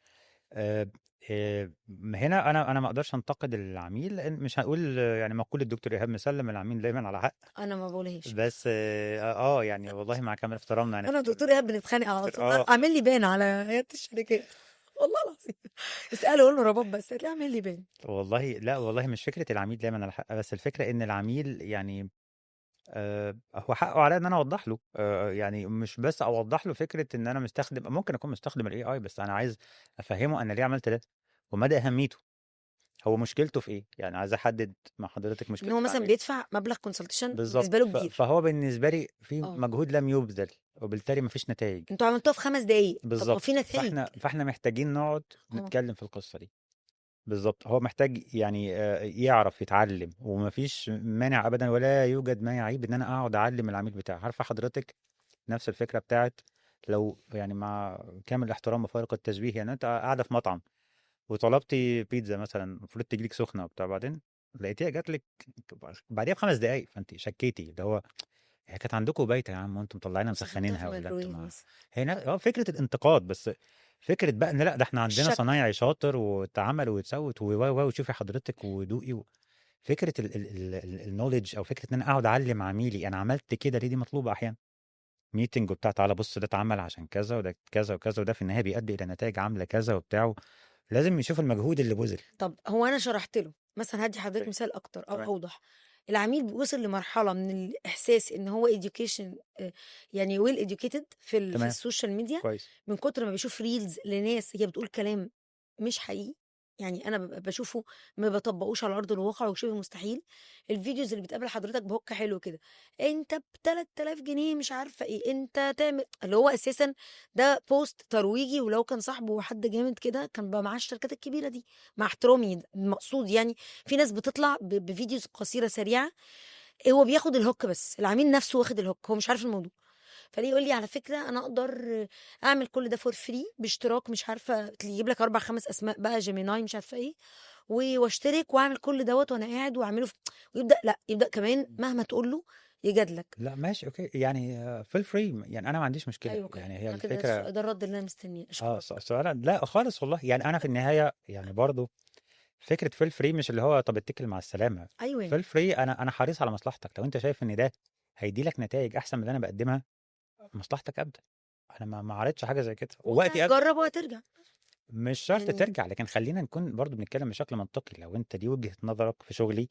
هنا انا ما اقدرش انتقد العميل، لان مش هقول يعني مقولة الدكتور ايهاب مسلم العميل دايما على حق، انا ما بقولهاش، بس يعني والله مع كامل احترامنا يعني انا دكتور ايهاب بنتخانق على طول، عامل لي ban على عيادة الشركات والله العظيم، اساله قول له رباب بس هتلاقيه عامل لي ban. والله لا، والله مش فكرة العميل دايما على حق، بس الفكرة ان العميل يعني هو حقه عليا ان انا اوضح له، يعني مش بس اوضح له فكرة ان انا مستخدم، ممكن اكون مستخدم ال AI، بس انا عايز افهمه انا ليه عملت ده ومدى اهميته، هو مشكلته في ايه. يعني عايز احدد مع حضرتك مشكلته ان هو مثلا بيدفع مبلغ consultation بالنسبة له كبير، فهو بالنسبة لي في مجهود لم يبذل وبالتالي مفيش نتائج. انتوا عملتوها في 5 دقائق بالظبط، في نتائج. فاحنا محتاجين نقعد نتكلم في القصة دي بالظبط. هو محتاج يعني يعرف يتعلم، ومفيش مانع ابدا ولا يوجد ما يعيب ان انا اقعد اعلم العميل بتاعي. عارفه حضرتك نفس الفكرة بتاعت لو يعني مع كامل الاحترام وفارق التشبيه، يعني انت قاعدة في مطعم وطلبتي بيتزا مثلا، المفروض تجيلك سخنة وبتاع، بعدين لقيتيها جات لك بعديها ب5 دقائق، فانت شكيتي اللي هو هي كانت عندكم بايته يا عم وانتم مطلعينها مسخنينها ولا انتم هنا. فكرة الانتقاد، بس فكرة بقى ان لا ده احنا عندنا صنايعي شاطر واتعمل واتسوت وشوفي حضرتك ودوقي فكرة ال knowledge، او فكرة ان انا اقعد اعلم عميلي انا عملت كده ليه، دي مطلوبه احيانا. meeting وبتاع، تعالى بص ده اتعمل عشان كذا وده كذا وكذا، وده في النهاية بيؤدي الى نتائج عامله كذا وبتاع، لازم يشوف المجهود اللي بذل. طب هو انا شرحت له مثلا، هدي حضرتك مثال اكتر او اوضح. العميل بيوصل لمرحلة من الاحساس ان هو education، يعني well educated في ال social media، كويس. من كتر ما بيشوف reels لناس هي بتقول كلام مش حقيقي، يعني انا ببقى بشوفه ما بطبقوش على ارض الواقع وشبه مستحيل. ال videos اللي بتقابل حضرتك ب hook حلو كده، انت ب 3000 جنيه مش عارفه ايه انت تعمل، اللي هو اساسا ده post ترويجي، ولو كان صاحبه حد جامد كده كان بقى معاه الشركات الكبيرة دي، مع احترامي المقصود يعني في ناس بتطلع ب videos قصيرة سريعة، هو بياخد ال hook بس، العميل نفسه واخد ال hook، هو مش عارف الموضوع. فليه يقول لي على فكرة انا اقدر اعمل كل ده for free باشتراك، مش عارفه تجيب لك 4 5 اسماء بقى، Gemini مش عارفه ايه، واشترك واعمل كل دوت وانا قاعد واعمله ويبدا لا يبدا كمان مهما تقول له يجادلك. لا ماشي okay، يعني feel free، يعني انا ما عنديش مشكلة. أيوة يعني هي الفكرة ده الرد اللي انا مستنيه. سؤال لا خالص والله، يعني انا في النهاية يعني برضو فكرة feel free مش اللي هو طب اتكل مع السلامة. ايوه feel free، انا حريص على مصلحتك، لو انت شايف ان ده هيدي لك نتائج احسن من اللي انا بقدمها، مصلحتك ابدا. انا ما عرضتش حاجة زي كده، ووقتي جرب وهترجع، مش شرط يعني ترجع، لكن خلينا نكون برضو بنتكلم بشكل منطقي. لو انت دي وجهه نظرك في شغلي،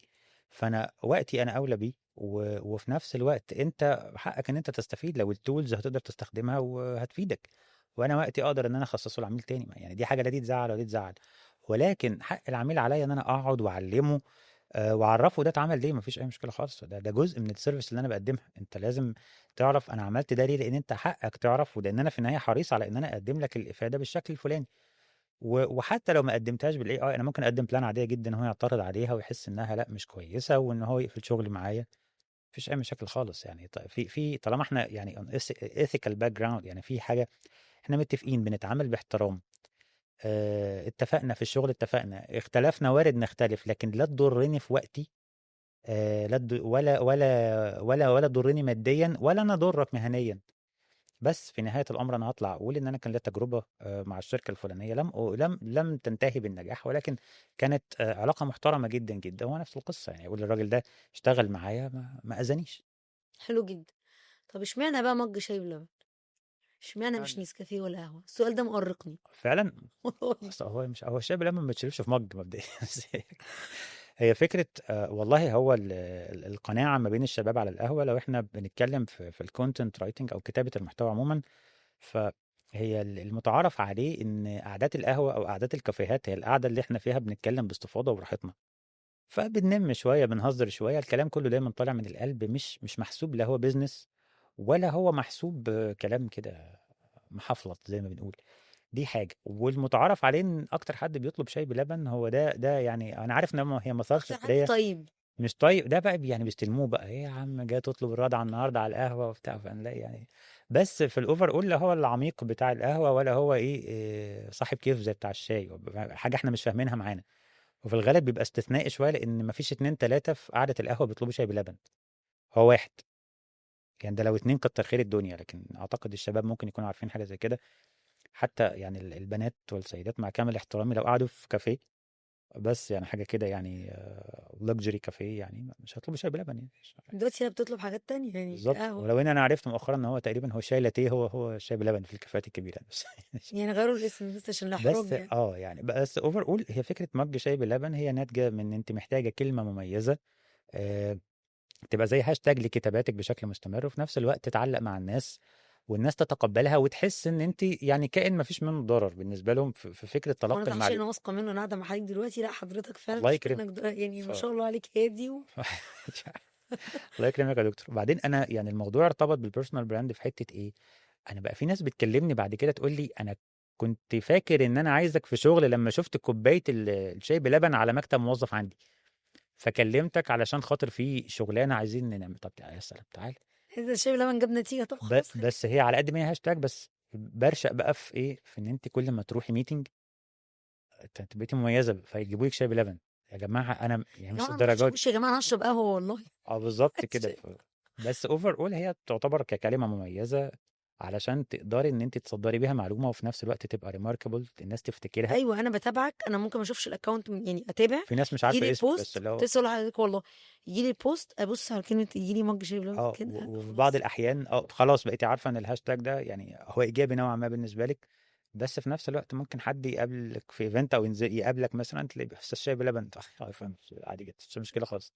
فانا وقتي انا اولى بيه، وفي نفس الوقت انت حقك ان انت تستفيد لو ال tools هتقدر تستخدمها وهتفيدك، وانا وقتي اقدر ان انا اخصصه لعميل تاني. يعني دي حاجة لا دي تزعل ولا دي تزعل، ولكن حق العميل عليا ان انا اقعد واعلمه واعرفه ده اتعمل ليه، مفيش اي مشكلة خالص. ده جزء من ال service اللي انا بقدمها. انت لازم تعرف انا عملت ده ليه، لان انت حقك تعرف، ولان انا في النهاية حريص على ان انا اقدم لك الافادة بالشكل الفلاني. وحتى لو ما قدمتهاش بال AI، انا ممكن اقدم plan عادية جدا هو يعترض عليها ويحس انها لا مش كويسة، وان هو يقفل شغل معايا، مفيش اي مشاكل خالص يعني. في طالما احنا يعني on ethical background، يعني في حاجة احنا متفقين بنتعامل باحترام، اتفقنا في الشغل، اتفقنا، اختلفنا وارد نختلف، لكن لا تضرني في وقتي، لا ولا ولا ولا ولا تضرني ماديا، ولا انا اضرك مهنيا. بس في نهاية الأمر أنا هطلع أقول إن أنا كان ليا تجربة مع الشركة الفلانية لم تنتهي بالنجاح، ولكن كانت علاقة محترمة جدا جدا. هو نفس القصة يعني، أقول الراجل ده اشتغل معايا ما أذانيش. حلو جدا. طب اشمعنى بقى مج شاي بلبن؟ اشمعنى مش نسكافيه ولا قهوة؟ السؤال ده مؤرقني فعلا. أصل هو مش هو الشاي بلبن ما بتشربش في مج مبدئيا. هي فكرة والله هو القناعة ما بين الشباب على القهوة، لو احنا بنتكلم في ال content writing أو كتابة المحتوى عموما، فهي المتعارف عليه إن قعدات القهوة أو قعدات الكافيهات هي القعدة اللي احنا فيها بنتكلم باستفاضة وبراحتنا، فبننم شوية، بنهزر شوية، الكلام كله دايما طالع من القلب، مش محسوب لا هو business ولا هو محسوب كلام كده محفلط زي ما بنقول. دي حاجة. والمتعارف عليه ان اكتر حد بيطلب شاي بلبن هو ده يعني انا عارف ان هي مسار سحرية طيب مش طيب، ده بقى يعني بيستلموه بقى، ايه يا عم جاي تطلب الرضعه النهارده على القهوة وبتاع، فنلاقي يعني بس في ال overall لا هو العميق بتاع القهوة ولا هو ايه صاحب كيف زي بتاع الشاي، حاجة احنا مش فاهمينها معانا. وفي الغالب بيبقى استثنائي شوية، لان مفيش 2 3 في قعدة القهوة بيطلبوا شاي بلبن، هو واحد يعني، ده لو 2 كتر خير الدنيا. لكن اعتقد الشباب ممكن يكونوا عارفين حاجة زي كده، حتى يعني البنات والسيدات مع كامل احترامي لو قعدوا في كافيه بس يعني حاجة كده يعني luxury كافيه يعني مش هيطلبوا شاي بلبن يعني. دلوقتي بتطلب حاجات تانية يعني بالظبط. ولو ان انا عرفت مؤخرا ان هو تقريبا هو شاي لاتية، هو شاي بلبن في الكافيهات الكبيرة بس يعني غيروا الاسم بس عشان الاحراج بس يعني. يعني بس overall هي فكرة mug شاي بلبن هي ناتجة من ان انت محتاجه كلمة مميزة تبقى زي هاشتاج لكتاباتك بشكل مستمر، وفي نفس الوقت تتعلق مع الناس والناس تتقبلها وتحس ان انت يعني كائن ما فيش منه ضرر بالنسبة لهم في فكرة تلقي المعلومة. انا انا واثقة منه، انا قاعدة مع حضرتك دلوقتي، لا حضرتك فعلا الله يكرمك يعني ما شاء الله عليك هادي الله يكرمك يا دكتور. وبعدين انا يعني الموضوع ارتبط بال personal brand في حتة ايه، انا بقى في ناس بتكلمني بعد كده تقول لي انا كنت فاكر ان انا عايزك في شغل لما شفت كوباية الشاي بلبن على مكتب موظف عندي، فكلمتك علشان خاطر في شغلانة عايزين نعمل. طب يا سلام تعالى، اذا الشاي بلبن جاب نتيجة طب خلاص. بس هي على قد ما هي هاشتاج، بس برشق بقى في ايه، في ان انت كل ما تروحي meeting انت بقيتي مميزة فيجيبوا لك شاي بلبن. يا جماعة انا يعني مش الدرجة دي يا جماعة، انا هشرب قهوة والله. بالظبط كده. بس overall هي تعتبر ككلمة مميزة علشان تقدري ان انت تصدري بيها معلومة، وفي نفس الوقت تبقى remarkable الناس تفتكرها. ايوه انا بتابعك، انا ممكن ما اشوفش ال account يعني اتابع، في ناس مش عارفه اسمه بس اللي هو تسال حضرتك والله يجي لي post ابص على كلمة يجي لي mug شاي بلبن كده، وفي بعض الاحيان خلاص بقيتي عارفه ان الهاشتاج ده يعني هو ايجابي نوعا ما بالنسبة لك، بس في نفس الوقت ممكن حد يقابلك في event او ينزل يقابلك مثلا تلاقي بس الشاي بلبن عادي جدا، مش مشكلة خالص،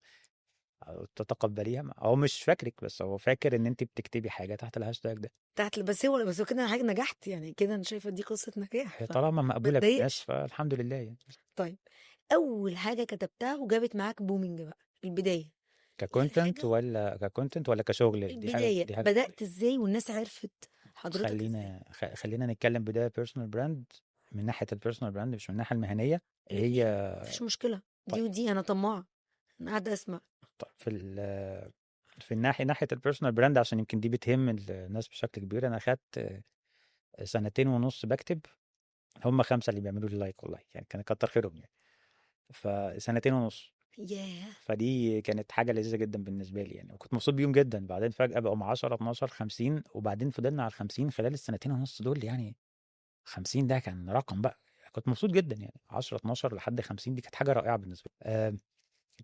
تتقبليها. هو مش فاكرك بس هو فاكر ان انت بتكتبي حاجة تحت الهاشتاج ده تحت، بس هو بس كده حاجة نجحت يعني كده، انا شايفه دي قصة نجاح طالما مقبولة بالناس فالحمد لله يعني. طيب اول حاجة كتبتها وجابت معاك booming بقى البداية ك content ولا ك content ولا كشغل؟ البداية دي حاجة بدات ازاي والناس عرفت حضرتك؟ خلينا نتكلم بداية personal brand من ناحية ال personal brand مش من الناحية المهنية. هي مفيش مشكلة دي ودي، انا طماعه، انا قاعدة اسمع. طيب في الناحية ناحية ال personal brand عشان يمكن دي بتهم الناس بشكل كبير. انا خدت 2.5 سنين بكتب، هم 5 اللي بيعملوا لي like والله يعني كان كتر خيرهم يعني، ف2.5 سنين. فدي كانت حاجة لذيذة جدا بالنسبة لي يعني، وكنت مبسوط بيهم جدا. بعدين فجاة بقوا 10 12 50، وبعدين فضلنا على 50 خلال ال2.5 سنين دول يعني. 50 ده كان رقم بقى، كنت مبسوط جدا يعني. 10 12 لحد 50 دي كانت حاجة رائعة بالنسبة لي.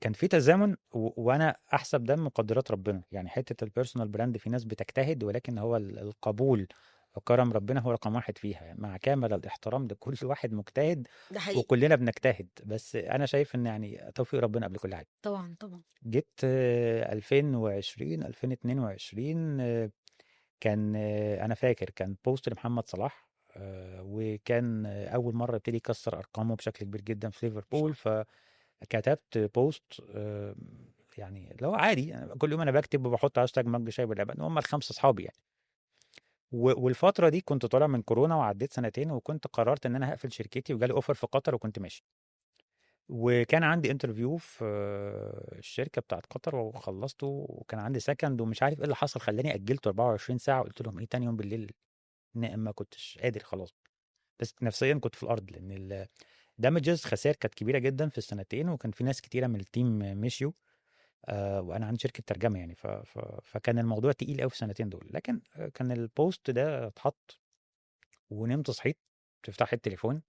كان في تزامن وانا احسب ده مقدرات ربنا يعني. حتة ال personal brand في ناس بتجتهد، ولكن هو القبول وكرم ربنا هو رقم 1 فيها يعني، مع كامل الاحترام لكل واحد مجتهد، ده حقيقي وكلنا بنجتهد، بس انا شايف ان يعني توفيق ربنا قبل كل حاجة. طبعا طبعا. جيت 2020 2022 كان انا فاكر كان post لمحمد صلاح، وكان اول مرة يبتدي يكسر ارقامه بشكل كبير جدا في ليفربول، فكتبت post يعني لو عادي يعني كل يوم انا بكتب وبحط هاشتاج mug شاي باللبن، وهم ال5 اصحابي يعني. والفترة دي كنت طالع من كورونا وعديت سنتين، وكنت قررت ان انا هقفل شركتي، وجالي offer في قطر وكنت ماشي، وكان عندي interview في الشركة بتاعت قطر وخلصته، وكان عندي second ومش عارف ايه اللي حصل خلاني اجلته 24 ساعة، وقلت لهم ايه تاني يوم بالليل ما كنتش قادر خلاص، بس نفسيا كنت في الارض، لان ال damages خسائر كانت كبيرة جدا في السنتين، وكان في ناس كتيرة من ال team مشيوا، وانا عندي شركة ترجمه يعني، فكان الموضوع تقيل قوي في السنتين دول. لكن كان ال post ده اتحط ونمت، صحيت تفتح التليفون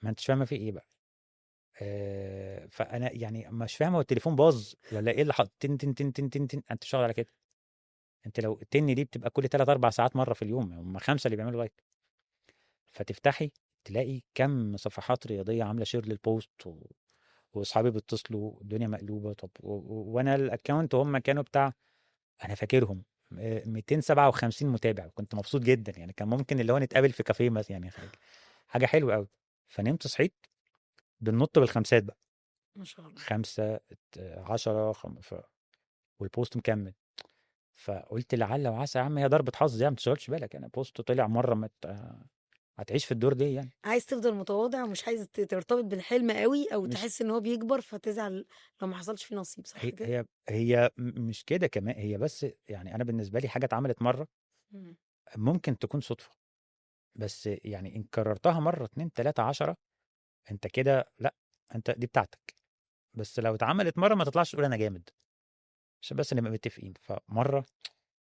ما انتش فاهمه في ايه بقى، فانا يعني مش فاهمه هو التليفون باظ ولا ايه اللي حط تن تن تن تن تن تن، انت شغال على كده. انت لو التن دي بتبقى كل 3-4 ساعات مرة في اليوم، هم 5 اللي بيعملوا like. فتفتحي تلاقي كم صفحات رياضية عامله share لل post، واصحابي بيتصلوا، الدنيا مقلوبة. طب وانا ال account هم كانوا بتاع، انا فاكرهم 257 متابع، كنت مبسوط جدا يعني، كان ممكن اللي هو نتقابل في كافيه مثلا يعني، حاجة حلوة قوي. فنمت صحيت بننط بالخمسات بقى، ما شاء الله، 5 10 وال post مكمل. فقلت لعل وعسى يا عم هي ضربة حظ يعني، ما تشغلش بالك، انا post طلع مرة ما هتعيش في الدور دي يعني. عايز تفضل متواضع ومش عايز ترتبط بالحلم قوي، او تحس ان هو بيكبر فتزعل لو ما حصلش فيه نصيب، صح كده؟ هي مش كده كمان، هي بس يعني انا بالنسبة لي حاجة اتعملت مرة ممكن تكون صدفة، بس يعني ان كررتها مرة 2 3 10 انت كده لا، انت دي بتاعتك. بس لو اتعملت مرة ما تطلعش تقول انا جامد، عشان بس نبقى متفقين. فمره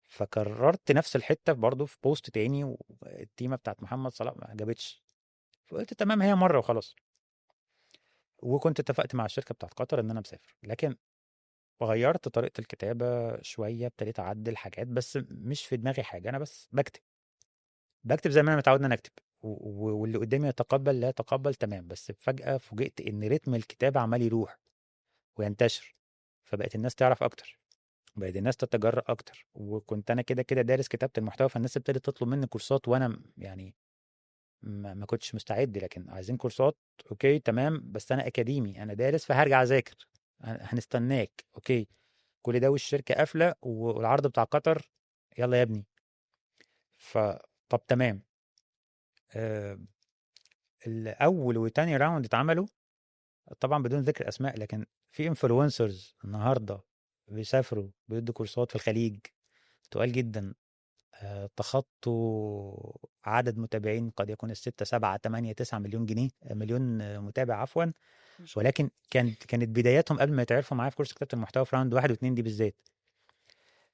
فكررت نفس الحتة برضو في post تاني، والتيمه بتاعت محمد صلاح ما عجبتش، فقلت تمام هي مرة وخلاص. وكنت اتفقت مع الشركة بتاعت قطر ان انا مسافر، لكن غيرت طريقه الكتابة شوية، ابتديت اعدل حاجات، بس مش في دماغي حاجة، انا بس بكتب زي ما انا متعود ان انا اكتب، واللي قدامي يتقبل لا يتقبل تمام. بس فجاة فوجئت ان رتم الكتابة عمال يروح وينتشر، فبقت الناس تعرف اكتر، بقت الناس تتجرأ اكتر. وكنت انا كده كده دارس كتابة المحتوى، فالناس ابتدت تطلب مني كورسات، وانا يعني ما كنتش مستعد، لكن عايزين كورسات okay تمام، بس انا اكاديمي، انا دارس فهرجع اذاكر، هنستناك okay. كل ده والشركة قافلة، والعرض بتاع قطر يلا يا ابني. فطب تمام. الاول وتاني round اتعملوا طبعا بدون ذكر اسماء، لكن في influencers النهارده بيسافروا بيدوا كورسات في الخليج تقال جدا، تخطوا عدد متابعين قد يكون 6 7 8 9 مليون جنيه، مليون متابع عفوا. ولكن كانت بداياتهم قبل ما يتعرفوا معايا في كورس كتابة المحتوى في round 1 و2 دي بالذات.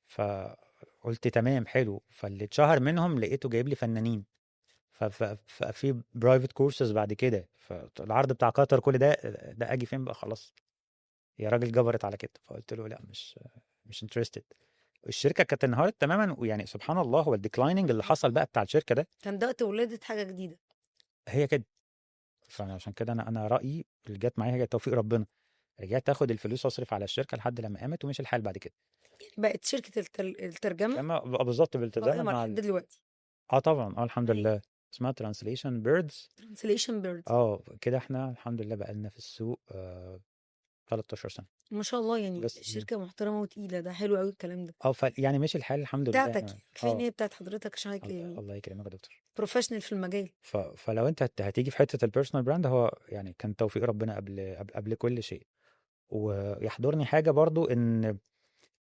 فقلت تمام حلو. فاللي اتشهر منهم لقيته جايب لي فنانين، ففي private courses بعد كده. فالعرض بتاع قطر كل ده اجي فين بقى؟ خلاص يا راجل جبرت على كده. فقلت له لا، مش interested. الشركة كانت انهارت تماما، ويعني سبحان الله هو ال declining اللي حصل بقى بتاع الشركة ده كان ده ولادة حاجة جديدة هي كده. فانا عشان كده انا رايي اللي جت معايا هي توفيق ربنا، رجعت اخد الفلوس اصرف على الشركة لحد لما قامت ومشي الحال بعد كده. يعني بقت شركة الترجمة بالظبط بالتزامن مع دلوقتي. طبعا الحمد لله اسمها Translation Birds. Translation Birds. كده احنا الحمد لله بقى لنا في السوق 13 سنة ما شاء الله، يعني شركة محترمه وتقيله، ده حلو قوي الكلام ده. يعني ماشي الحال الحمد لله. بتاعتك كفاية ان هي بتاعت حضرتك عشان يعني الله يكرمك يا دكتور، professional في المجال. فلو انت هتيجي في حتة ال personal brand، هو يعني كان توفيق ربنا قبل كل شيء. ويحضرني حاجة برضو ان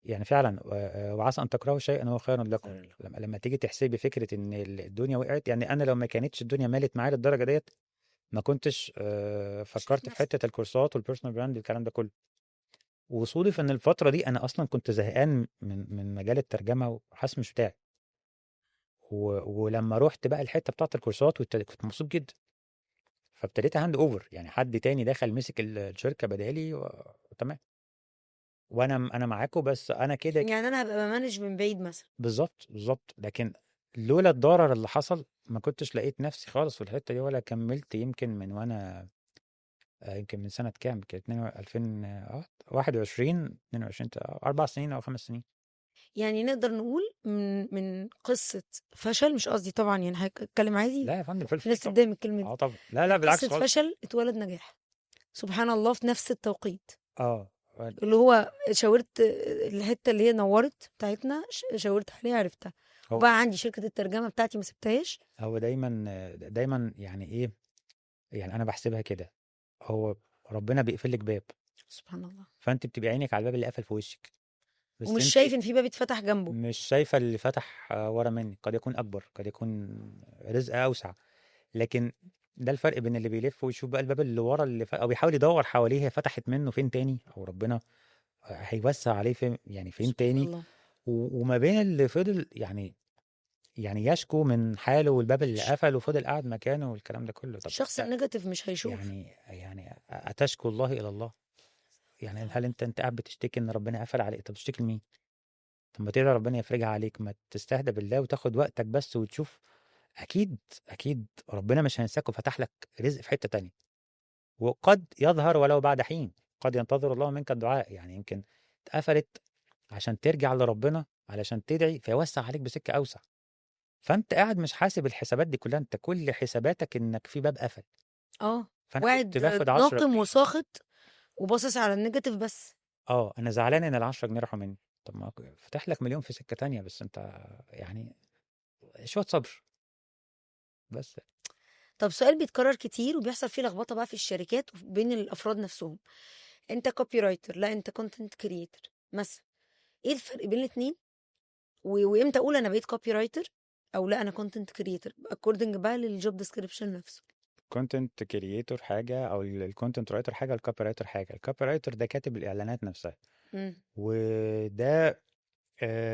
يعني فعلا وعسى ان تكرهوا شيئا هو خير لكم. لما تيجي تحسبي فكرة ان الدنيا وقعت، يعني انا لو ما كانتش الدنيا مالت معايا للدرجة ديت ما كنتش فكرت في حتة الكورسات وال personal brand والكلام ده كله. وصودف ان الفترة دي انا اصلا كنت زهقان من مجال الترجمة وحاسس مش بتاعي، ولما روحت بقى الحتة بتاعه الكورسات كنت مبسوط جدا. فابتديت hand over، يعني حد تاني دخل مسك الشركة بدالي تمام، وانا معاكم، بس انا كده يعني انا هبقى ب manage من بعيد مثلا. بالظبط. لكن لولا الضرر اللي حصل ما كنتش لقيت نفسي خالص في الحتة دي، ولا كملت. يمكن من وانا يمكن من سنة كام كانت 2021 22 4 سنين او 5 سنين. يعني نقدر نقول من قصة فشل، مش قصدي طبعا يعني هتكلم عادي، لا يا فندم فلفل الناس تتضايق من الكلمة دي. طبعا لا بالعكس، قصة فشل اتولد نجاح سبحان الله في نفس التوقيت. اللي هو شاورت الحتة اللي هي نورت بتاعتنا، شاورت عليها عرفتها. هو وبقى عندي شركة الترجمة بتاعتي ما سبتهاش. هو دايما دايما يعني ايه، يعني انا بحسبها كده، هو ربنا بيقفل لك باب، سبحان الله، فانت بتبقى عينك على الباب اللي قفل في وشك، بس ومش انت شايف ان في باب اتفتح جنبه، مش شايفه اللي فتح ورا منك، قد يكون اكبر، قد يكون رزق اوسع. لكن ده الفرق بين اللي بيلف ويشوف بقى الباب اللي ورا اللي او بيحاول يدور حواليه هي فتحت منه فين تاني، او ربنا هيوسع عليه فين، يعني فين سبحان تاني، الله. وما بين اللي فضل يعني يشكو من حاله والباب اللي قفل وفضل قاعد مكانه والكلام ده كله. طب الشخص ال negative مش هيشوف. يعني اتشكو الله الى الله؟ يعني هل انت قاعد بتشتكي ان ربنا قفل عليك؟ طب تشتكي لمين؟ طب ما تدعي ربنا يفرجها عليك، ما تستهدى بالله وتاخد وقتك بس وتشوف. اكيد ربنا مش هينساك وفتح لك رزق في حتة تانية، وقد يظهر ولو بعد حين، قد ينتظر الله منك الدعاء. يعني يمكن اتقفلت عشان ترجع لربنا، علشان تدعي فيوسع عليك بسكة أوسع. فأنت قاعد مش حاسب الحسابات دي كلها، أنت كل حساباتك إنك في باب قفل. فأنا وقاعد كنت باخد 10 ناقم جنيه. وساخط وباصص على ال negative بس. أنا زعلان إن ال10 جنيه راحوا مني. طب ما فتح لك مليون في سكة تانية، بس أنت يعني شوية صبر بس. طب سؤال بيتكرر كتير وبيحصل فيه لخبطة بقى في الشركات وبين الأفراد نفسهم، أنت copywriter، لا أنت content creator مثلا، إيه الفرق بين الاتنين؟ وإمتى أقول أنا بقيت copywriter أو لا أنا content creator according بقى لل job description نفسه؟ content creator حاجة، أو ال content writer حاجة، ال copywriter حاجة. ال copywriter ده كاتب الإعلانات نفسها، وده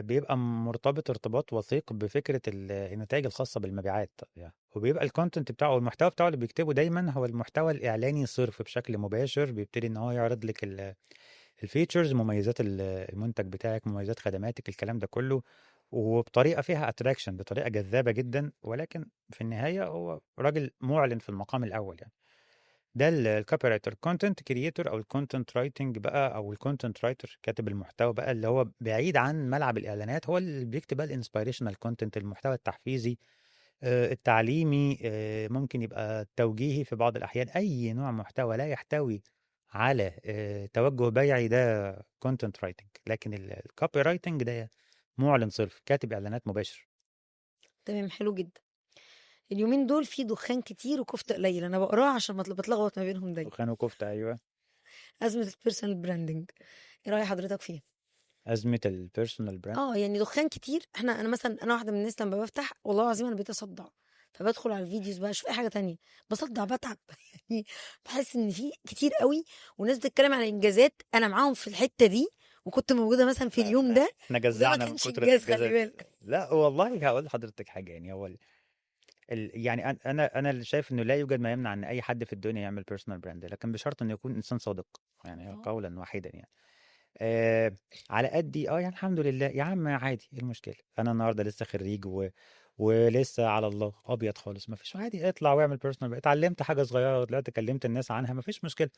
بيبقى مرتبط ارتباط وثيق بفكرة النتائج الخاصة بالمبيعات يعني. وبيبقى ال content بتاعه والمحتوى بتاعه اللي بيكتبه دايما هو المحتوى الإعلاني صرف بشكل مباشر. بيبتدي إن هو يعرض لك ال features، مميزات المنتج بتاعك، مميزات خدماتك، الكلام ده كله، وبطريقة فيها attraction، بطريقة جذابة جدا، ولكن في النهاية هو راجل معلن في المقام الأول يعني. ده ال copywriter. content creator او ال content writing بقى، او ال content writer كاتب المحتوى بقى اللي هو بعيد عن ملعب الاعلانات، هو اللي بيكتب بقى ال inspirational content، المحتوى التحفيزي، التعليمي، ممكن يبقى توجيهي في بعض الاحيان. اي نوع محتوى لا يحتوي على توجه بيعي ده content writing. لكن ال copywriting ده معلن صرف، كاتب اعلانات مباشر. تمام، حلو جدا. اليومين دول في دخان كتير وكفته قليل، انا بقراها عشان ما بتلخبط ما بينهم دايما. دخان وكفته، ايوه. ازمة ال personal branding، ايه راي حضرتك فيها؟ ازمة ال personal brand، يعني دخان كتير. انا مثلا، انا واحدة من الناس لما بفتح والله العظيم انا بقيت اصدع، فبدخل على ال videos بقى اشوف اي حاجة تانية بصدع بتعب يعني بحس ان في كتير قوي وناس بتتكلم على انجازات، انا معاهم في الحتة دي وكنت موجودة مثلا في اليوم ده، احنا وده ما جزعنا من كانش كتر انجاز، خلي الانجازات. بالك. لا والله هقول لحضرتك حاجة، يعني هو يعني انا اللي شايف انه لا يوجد ما يمنع ان اي حد في الدنيا يعمل personal brand، لكن بشرط انه يكون انسان صادق، يعني قولا واحدا يعني. على قدي، يعني الحمد لله يا عم، عادي، ايه المشكلة؟ انا النهارده لسه خريج ولسه على الله ابيض خالص، ما فيش، عادي اطلع واعمل personal. اتعلمت حاجة صغيرة وطلعت كلمت الناس عنها، ما فيش مشكلة،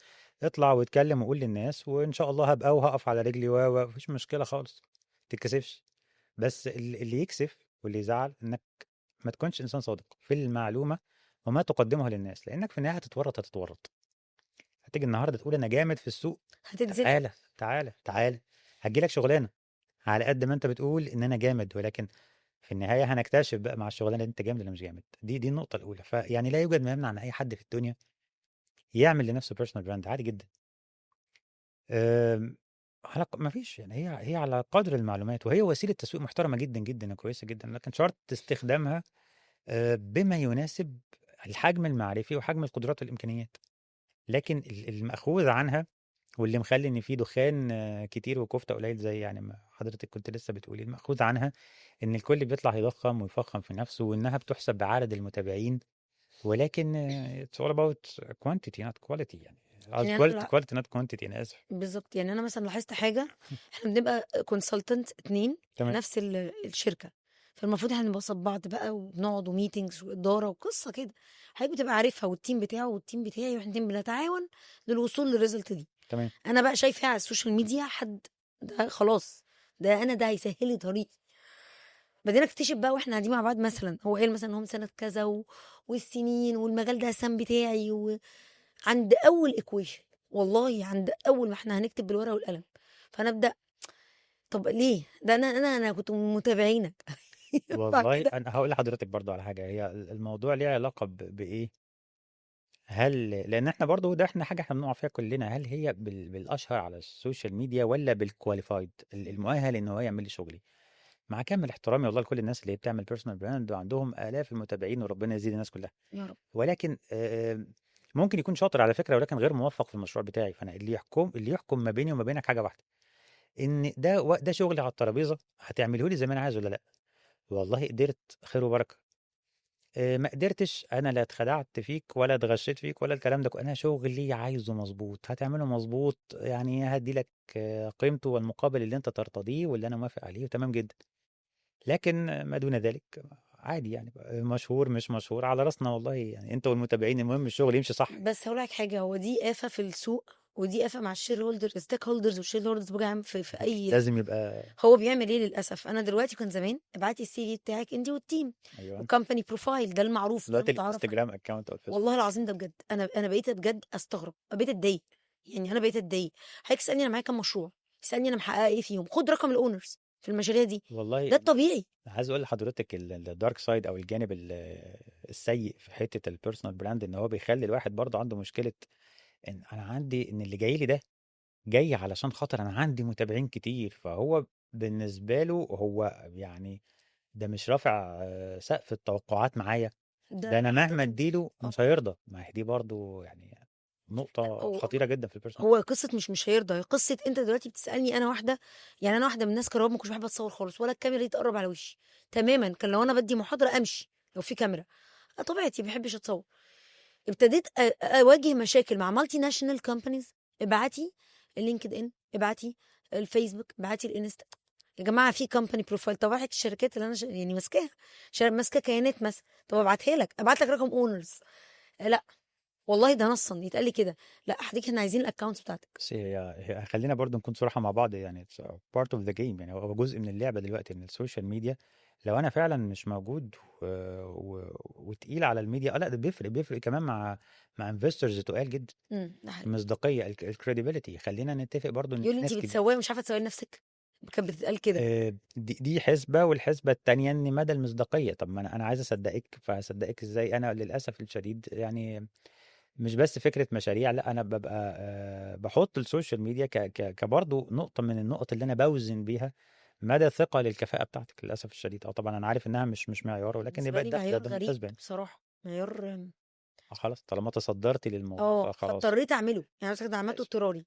اطلع واتكلم وقول للناس وان شاء الله هبقى وهقف على رجلي و ما فيش مشكلة خالص، ما تتكسفش. بس اللي يكسف واللي يزعل انك ما تكونش انسان صادق في المعلومة وما تقدمها للناس، لانك في النهاية هتتورط. هتيجي النهارده تقول انا جامد في السوق، هتنزل، تعالى تعالى تعالى، هتجيلك شغلانة على قد ما انت بتقول ان انا جامد، ولكن في النهاية هنكتشف بقى مع الشغلانة انت جامد ولا مش جامد. دي النقطة الاولى. فيعني لا يوجد ما يمنع ان اي حد في الدنيا يعمل لنفسه personal brand، عادي جدا. على ما فيش يعني، هي على قدر المعلومات، وهي وسيلة تسويق محترمه جدا جدا وكويسة جدا، لكن شرط استخدامها بما يناسب الحجم المعرفي وحجم القدرات والامكانيات. لكن المأخوذ عنها واللي مخلي ان في دخان كتير وكفته قليل، زي يعني ما حضرتك كنت لسه بتقولي، المأخوذ عنها ان الكل بيطلع يضخم ويفخم في نفسه، وانها بتحسب بعدد المتابعين، ولكن it's all about quantity not quality، يعني يعني quality not quantity، انا اسف. بالظبط. يعني انا مثلا لاحظت حاجة، احنا بنبقى consultant 2 نفس الشركة، فالمفروض احنا نبقى قصاد بعض بقى وبنقعد و meetings واداره وقصة كده، حضرتك بتبقى عارفها، وال team بتاعه وال team بتاعي، واحنا الاتنين بنتعاون للوصول لل result دي. تمام. انا بقى شايفه على ال social media حد ده خلاص، ده انا ده هيسهل لي طريقي. بعدين اكتشف بقى واحنا قاعدين مع بعض مثلا، هو قال مثلا ان هو من سنة كذا والسنين والمجال ده سام بتاعي، وعند اول equation والله عند اول ما احنا هنكتب بالورقة والقلم، فانا ابدا طب ليه ده؟ انا كنت متابعينك. ينفع والله كده؟ انا هقول لحضرتك برضو على حاجة، هي الموضوع ليه علاقة بايه؟ هل لان احنا برضو ده احنا حاجة احنا بنقع فيها كلنا، هل هي بالاشهر على ال social media ولا بال qualified المؤهل ان هو يعمل لي شغلي؟ مع كامل احترامي والله لكل الناس اللي بتعمل personal brand وعندهم الاف المتابعين، وربنا يزيد الناس كلها، يا رب. ولكن ممكن يكون شاطر على فكرة ولكن غير موفق في المشروع بتاعي. فانا اللي يحكم ما بيني وما بينك حاجة واحدة، ان ده شغلي على الترابيزة، هتعمله لي زي ما انا عايز ولا لا؟ والله قدرت خير وبركة، ما قدرتش انا لا اتخدعت فيك ولا اتغشيت فيك ولا الكلام ده، انا شغلي عايزه مظبوط هتعمله مظبوط، يعني هدي لك قيمته والمقابل اللي انت ترتضيه واللي انا موافق عليه، وتمام جدا. لكن ما دون ذلك عادي يعني، مشهور مش مشهور على راسنا والله، يعني انت والمتابعين، المهم الشغل يمشي صح. بس هقول لك حاجة، هو دي آفة في السوق، ودي آفة مع ال shareholder، stakeholders وال shareholders بوجه عام في اي لازم يبقى هو بيعمل ايه. للاسف انا دلوقتي، كان زمان ابعتي ال CV بتاعك انت وال team و company profile، ده المعروف، ده دلوقتي المتعارف عليه. الانستجرام account او الفيسبوك. والله العظيم ده بجد، انا بقيت بجد استغرب، بقيت اتضايق، يعني انا بقيت اتضايق. حضرتك تسالني انا معايا كام مشروع، تسالني انا محققة ايه فيهم، خد رقم ال owners في المشاريع دي. والله ده الطبيعي. عايز اقول لحضرتك ال dark side او الجانب السيء في حتة ال personal brand، ان هو بيخلي الواحد برضه عنده مشكلة، ان انا عندي ان اللي جاي لي ده جاي علشان خاطر انا عندي متابعين كتير، فهو بالنسبة له هو يعني ده مش رافع سقف التوقعات معايا، ده انا مهما اديله مش هيرضى. ما هي دي برضه يعني نقطة هو خطيرة جدا في ال personal. هو قصة مش هيرضى، هي قصة انت دلوقتي بتسالني انا واحده، يعني انا واحدة من الناس كراب ما كنتش بحب اتصور خالص، ولا الكاميرا دي تقرب على وشي تماما. كان لو انا بدي محاضرة امشي لو في كاميرا، انا طبيعتي ما بحبش اتصور. ابتديت اواجه مشاكل مع multinational companies، ابعتي ال LinkedIn، ابعتي الفيسبوك، ابعتي الانستا. يا جماعة في company profile، طب واحد الشركات اللي انا يعني ماسكاها، ماسكه كيانات مثلا، طب ابعتها لك، ابعت لك رقم owners. لا والله ده نصا يتقال لي كده، لا حضرتك احنا عايزين ال accounts بتاعتك. بس هي خلينا برضو نكون صراحة مع بعض، يعني it's part of the game، يعني هو جزء من اللعبة دلوقتي ان ال social media لو انا فعلا مش موجود وتقيل على الميديا، لا ده بيفرق كمان مع investors تقال جدا. ده حقيقي. المصداقية، ال credibility. خلينا نتفق برضو ان يقول لي في انت ناس كتير بتسوقي مش عارفه تسوقي لنفسك، كانت بتتقال كده. دي حسبة، والحسبة التانية ان مدى المصداقية. طب ما انا عايز اصدقك، فاصدقك ازاي؟ انا للاسف الشديد يعني مش بس فكرة مشاريع، لا انا ببقى بحط ال social media ك ك كبرضه نقطة من النقط اللي انا بوزن بيها مدى ثقة للكفاءة بتاعتك للاسف الشديد. طبعا انا عارف انها مش معيار، ولكن بالنسبة يبقى لي ده معيار ضمن غريب الحسبان. بصراحة، معيار. خلاص طالما تصدرتي للموضوع فخلاص. فاضطريت اعمله، يعني مثلا عملته اضطراري،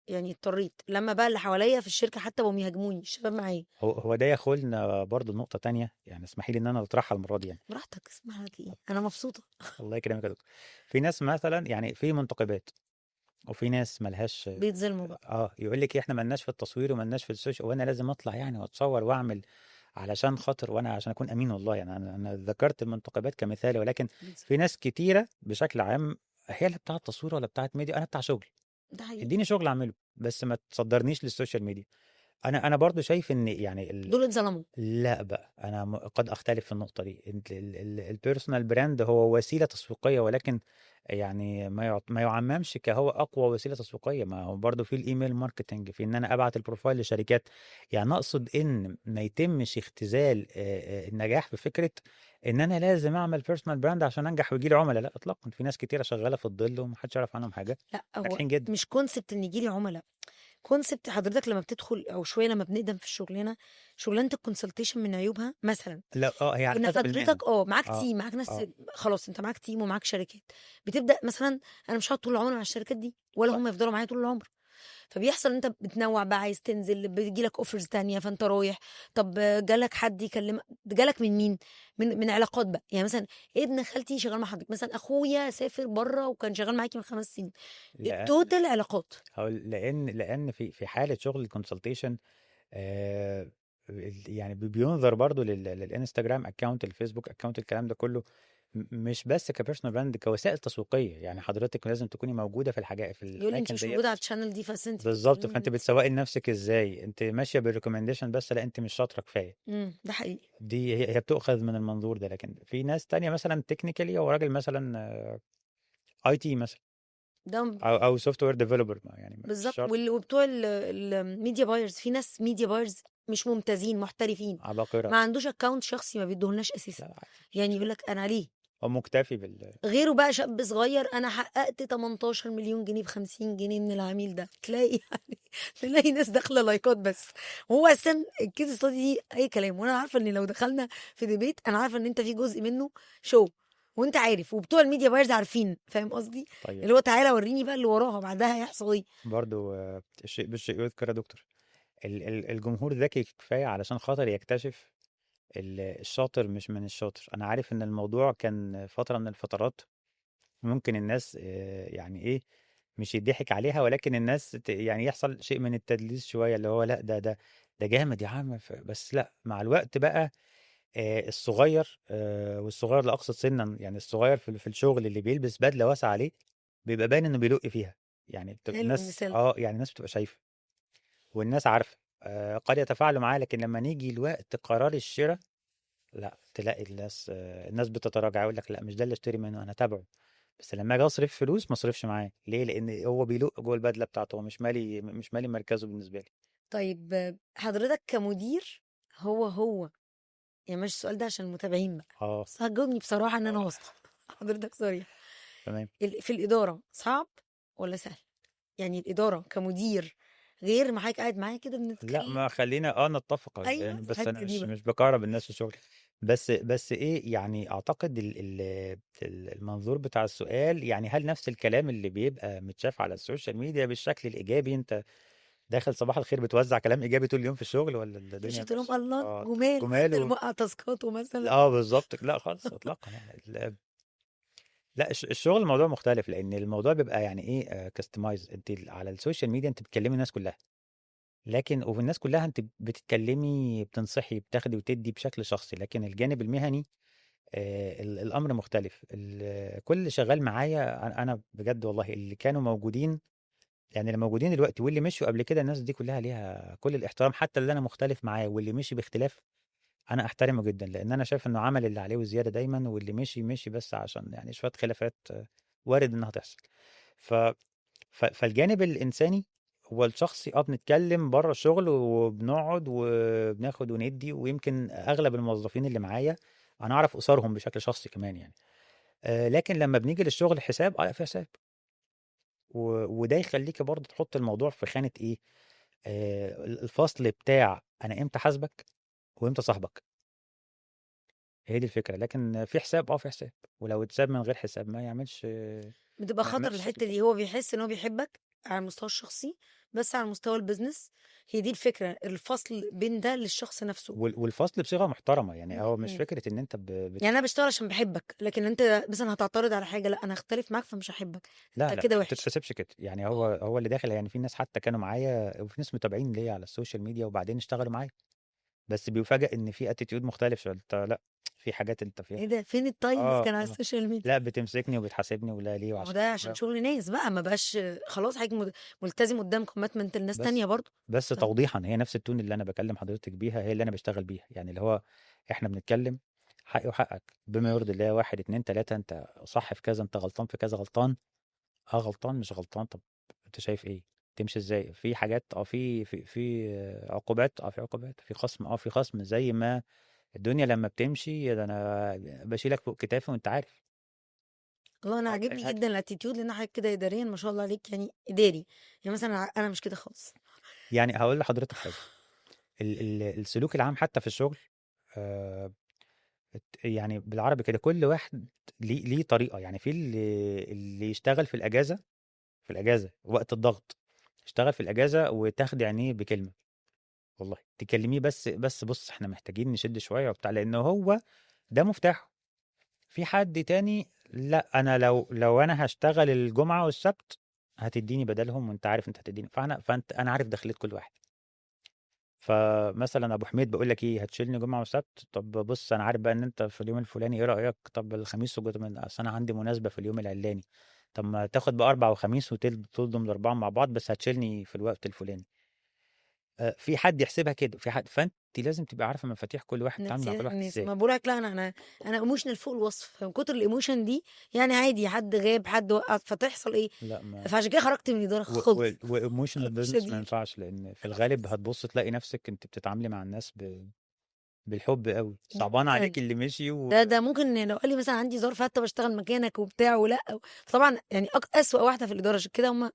يعني اضطريت لما بقى اللي حواليا في الشركة حتى بقوا يهاجموني الشباب معايا. هو ده ياخدنا برضه لنقطة تانية، يعني اسمحي لي ان انا اطرحها المرة دي يعني. براحتك، اسمح لك ايه، انا مبسوطة. الله يكرمك يا دكتور. في ناس مثلا يعني في منتقبات وفي ناس ملهاش بيتظلموا بقى. يقول لك احنا ملناش في التصوير وملناش في ال social، وانا لازم اطلع يعني واتصور واعمل علشان خاطر، وانا عشان اكون امين والله يعني انا ذكرت المنتقبات كمثال، ولكن في ناس كتيرة بشكل عام هي اللي بتاعت تصوير ولا بتاعت ميديا، انا بتاع شغل، ده حقيقي. اديني شغل اعمله بس ما تصدرنيش لل social media. انا برضو شايف ان يعني دول اتظلموا. لا بقى انا قد اختلف في النقطة دي. ال personal brand هو وسيلة تسويقية، ولكن يعني ما يعممش كهو اقوى وسيلة تسويقية. ما هو برضو في ال email marketing، في ان انا ابعت ال profile لشركات. يعني اقصد ان ما يتمش اختزال النجاح في فكرة ان انا لازم اعمل personal brand عشان انجح ويجي لي عملاء. لا اطلاقا، في ناس كتيرة شغالة في الظل ومحدش يعرف عنهم حاجة، لا هو ناجحين جدا. مش concept ان يجي لي عملاء، concept حضرتك لما بتدخل او شوية لما بنقدم في الشغلانة، شغلانة ال consultation من عيوبها مثلا لا هي على ان حسب المهنة. حضرتك معاك team، معاك ناس، خلاص انت معاك team ومعاك شركات، بتبدا مثلا انا مش هقعد طول العمر مع الشركات دي ولا هم يفضلوا معايا طول العمر، فبيحصل انت بتنوع بقى، عايز تنزل، بيجي لك offers تانية فانت رايح. طب جالك حد يكلمك، جالك من مين؟ من علاقات بقى، يعني مثلا ابن خالتي شغال مع حضرتك، مثلا اخويا سافر بره وكان شغال معاكي من 5 سنين. لا. ال total علاقات. هقول لان في حاله شغل ال consultation، يعني بينظر برضو للانستجرام account، الفيسبوك account، الكلام ده كله مش بس ك personal brand، كوسائل تسويقية. يعني حضرتك لازم تكوني موجودة في الحاجات في يقول لي انت الاماكن مش ديت. موجودة على ال channel دي، فانت بالظبط، فانت بتسوقي لنفسك ازاي؟ انت ماشية بال recommendation بس، لا انت مش شاطرة كفاية. ده حقيقي. دي هي بتؤخذ من المنظور ده. لكن في ناس تانية مثلا technically، هو راجل مثلا IT مثلا، ده او software developer، يعني مش بالظبط. شرط. وبتوع ال media buyers، في ناس media buyers مش ممتازين، محترفين، عباقرة، ما عندوش account شخصي، ما بيدوهولناش اساسا. لا عادي. يعني يقول لك انا ليه؟ هو مكتفي غيره بقى شاب صغير، انا حققت 18 مليون جنيه ب 50 جنيه من العميل ده، تلاقي يعني تلاقي ناس داخله لايكات بس. وهو اصلا ال case study دي اي كلام، وانا عارفه ان لو دخلنا في debate انا عارفه ان انت في جزء منه show، وانت عارف، وبتوع ال media buyers عارفين، فاهم قصدي؟ طيب اللي هو تعالى وريني بقى اللي وراها بعدها هيحصل ايه. برضو الشيء بالشيء يذكر يا دكتور. الجمهور ذكي كفاية علشان خاطر يكتشف الشاطر مش من الشاطر. انا عارف ان الموضوع كان فترة من الفترات ممكن الناس يعني ايه، مش يضحك عليها، ولكن الناس يعني يحصل شيء من التدليس شوية، اللي هو لا ده جامد يا عم، بس لا، مع الوقت بقى الصغير، والصغير لا اقصد سنا، يعني الصغير في الشغل اللي بيلبس بدلة واسعة عليه بيبقى باين انه بيلق فيها، يعني بتبقى حلو الناس المثال. يعني الناس بتبقى شايفة والناس عارفة، قد يتفاعلوا معاه، لكن لما نيجي الوقت قرار الشراء لا، تلاقي الناس بتتراجع، يقول لك لا مش ده اللي اشتري منه، انا تابعه، بس لما اجي اصرف فلوس ما اصرفش معاه. ليه؟ لان هو بيلق جوه البدلة بتاعته، هو مش مالي مركزه بالنسبة لي. طيب حضرتك كمدير، هو يعني مش السؤال ده عشان المتابعين بقى، بس هتجاوبني بصراحة ان انا واثقة حضرتك صريح. تمام. في الادارة صعب ولا سهل؟ يعني الادارة كمدير غير ما حضرتك قاعد معايا كده بنتكلم. لا ما خلينا نتفق. أيوة، يعني بس انا الحتة دي مش بكهرب الناس في الشغل، بس ايه، يعني اعتقد المنظور بتاع السؤال، يعني هل نفس الكلام اللي بيبقى متشاف على ال social media بالشكل الايجابي، انت داخل صباح الخير بتوزع كلام ايجابي طول اليوم في الشغل، ولا الدنيا مش تقول لهم ماشية؟ الله جمال، جمال حتى وقع تاسكاته مثلا. بالظبط. لا خالص اطلاقا. يعني لا الشغل الموضوع مختلف، لان الموضوع بيبقى يعني ايه، customize. انت على ال social media انت بتكلمي الناس كلها، لكن وفي الناس كلها انت بتتكلمي، بتنصحي، بتاخدي وتدي بشكل شخصي، لكن الجانب المهني الامر مختلف. كل اللي شغال معايا انا بجد والله، اللي كانوا موجودين، يعني اللي موجودين دلوقتي واللي مشوا قبل كده، الناس دي كلها ليها كل الاحترام، حتى اللي انا مختلف معاه واللي مشي باختلاف انا احترمه جدا، لان انا شايف انه عمل اللي عليه وزيادة دايما، واللي مشي مشي بس عشان يعني شوية خلافات وارد انها تحصل. فالجانب الانساني والشخصي بنتكلم بره الشغل وبنقعد وبناخد وندي، ويمكن اغلب الموظفين اللي معايا انا اعرف اسرهم بشكل شخصي كمان يعني. لكن لما بنيجي للشغل حساب، لا في حساب، وده يخليك برضه تحط الموضوع في خانه ايه، الفصل بتاع انا امتى حاسبك وامتى صاحبك، هي دي الفكرة. لكن في حساب، في حساب، ولو اتساب من غير حساب ما يعملش، بتبقى ما خطر يعملش الحتة دي. هو بيحس ان هو بيحبك على المستوى الشخصي، بس على المستوى ال business هي دي الفكرة، الفصل بين ده للشخص نفسه، والفصل بصيغة محترمه. يعني هو مش فكرة ان انت يعني انا بشتغل عشان بحبك، لكن انت مثلا هتعترض على حاجة، لا انا هختلف معاك فمش هحبك. لا لا كده ما وحش. تتحسبش كده. يعني هو اللي داخل، يعني في ناس حتى كانوا معايا وفي ناس متابعين ليا على ال social media وبعدين اشتغلوا معايا، بس بيفاجئ ان في attitude مختلف شوية. انت لا في حاجات انت فيها ايه ده، فين الطيب اللي كان على ال social media؟ لا بتمسكني وبتحاسبني ولا ليه، وعشان ده عشان شغل ناس بقى، ما بقاش خلاص حضرتك ملتزم قدام commitment الناس تانية برضو. بس توضيحا، هي نفس ال tone اللي انا بكلم حضرتك بيها هي اللي انا بشتغل بيها، يعني اللي هو احنا بنتكلم حقي وحقك بما يرضي الله، 1 2 3، انت صح في كذا، انت غلطان في كذا، غلطان غلطان مش غلطان، طب انت شايف ايه، تمشي ازاي في حاجات، في في في عقوبات، في عقوبات، في خصم، في خصم، زي ما الدنيا لما بتمشي ده انا بشيلك فوق كتافي وانت عارف. الله، انا عاجبني جدا ال attitude، لان حضرتك كده اداريا ما شاء الله عليك، يعني اداري. يعني مثلا انا مش كده خالص. يعني هقول لحضرتك حاجة، السلوك العام حتى في الشغل، يعني بالعربي كده كل واحد ليه طريقه. يعني في اللي يشتغل في الاجازة، في الاجازة وقت الضغط اشتغل في الاجازة وتاخد عينيه بكلمه، والله تكلميه بس بص احنا محتاجين نشد شوية وبتاع، لان هو ده مفتاحه. في حد تاني لا، انا لو انا هشتغل الجمعة والسبت هتديني بدلهم، وانت عارف انت هتديني، فانت انا عارف دخلت كل واحد. فمثلا ابو حميد بقول لك ايه، هتشيلني جمعه وسبت، طب بص انا عارف بقى ان انت في اليوم الفلاني، ايه رايك طب الخميس وجمعه، اصل انا عندي مناسبة في اليوم العلاني، طب ما تاخد بقى 4 وخميس وتلضم الاربعة مع بعض، بس هتشيلني في الوقت الفلاني. في حد يحسبها كده، في حد، فانت لازم تبقى عارفه مفاتيح كل واحد، تتعامل مع نفسيات كل واحد الناس. ازاي. ما بقولك لا، انا emotional فوق الوصف، فمن كتر ال emotion دي يعني عادي حد غاب حد وقع فتحصل ايه. لا ما فعشان كده خرجت من الادارة خالص. و emotional مش business ما هدير. ينفعش، لان في الغالب هتبص تلاقي نفسك انت بتتعاملي مع الناس بالحب قوي، صعبان عليك اللي مشي ده ممكن لو قال لي مثلا عندي ظرف حتى بشتغل مكانك وبتاع ولا، طبعا يعني اسوأ واحدة في الادارة، عشان كده هم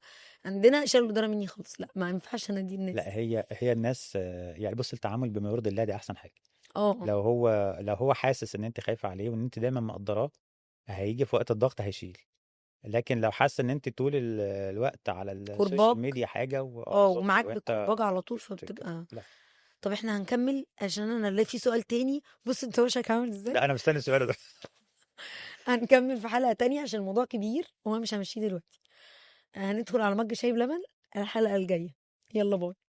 عندنا شالوا الادارة مني خالص. لا ما ينفعش انا دي الناس. لا هي الناس، يعني بص، التعامل بما يرضي الله دي احسن حاجة. لو هو حاسس ان انت خايفة عليه وان انت دايما مقدراه، هيجي في وقت الضغط هيشيل. لكن لو حاسس ان انت طول الوقت على ال social كرباج. ميديا حاجة بالظبط، ومعاك وانت بالكرباج على طول، فبتبقى لا. طب احنا هنكمل عشان انا لا في سؤال تاني. بص انت وشك عامل ازاي. لا انا مستني السؤال ده. هنكمل في حلقة تانية عشان الموضوع كبير وما مش همشيه دلوقتي. هندخل على مج شاي بلبن الحلقة الجاية. يلا bye.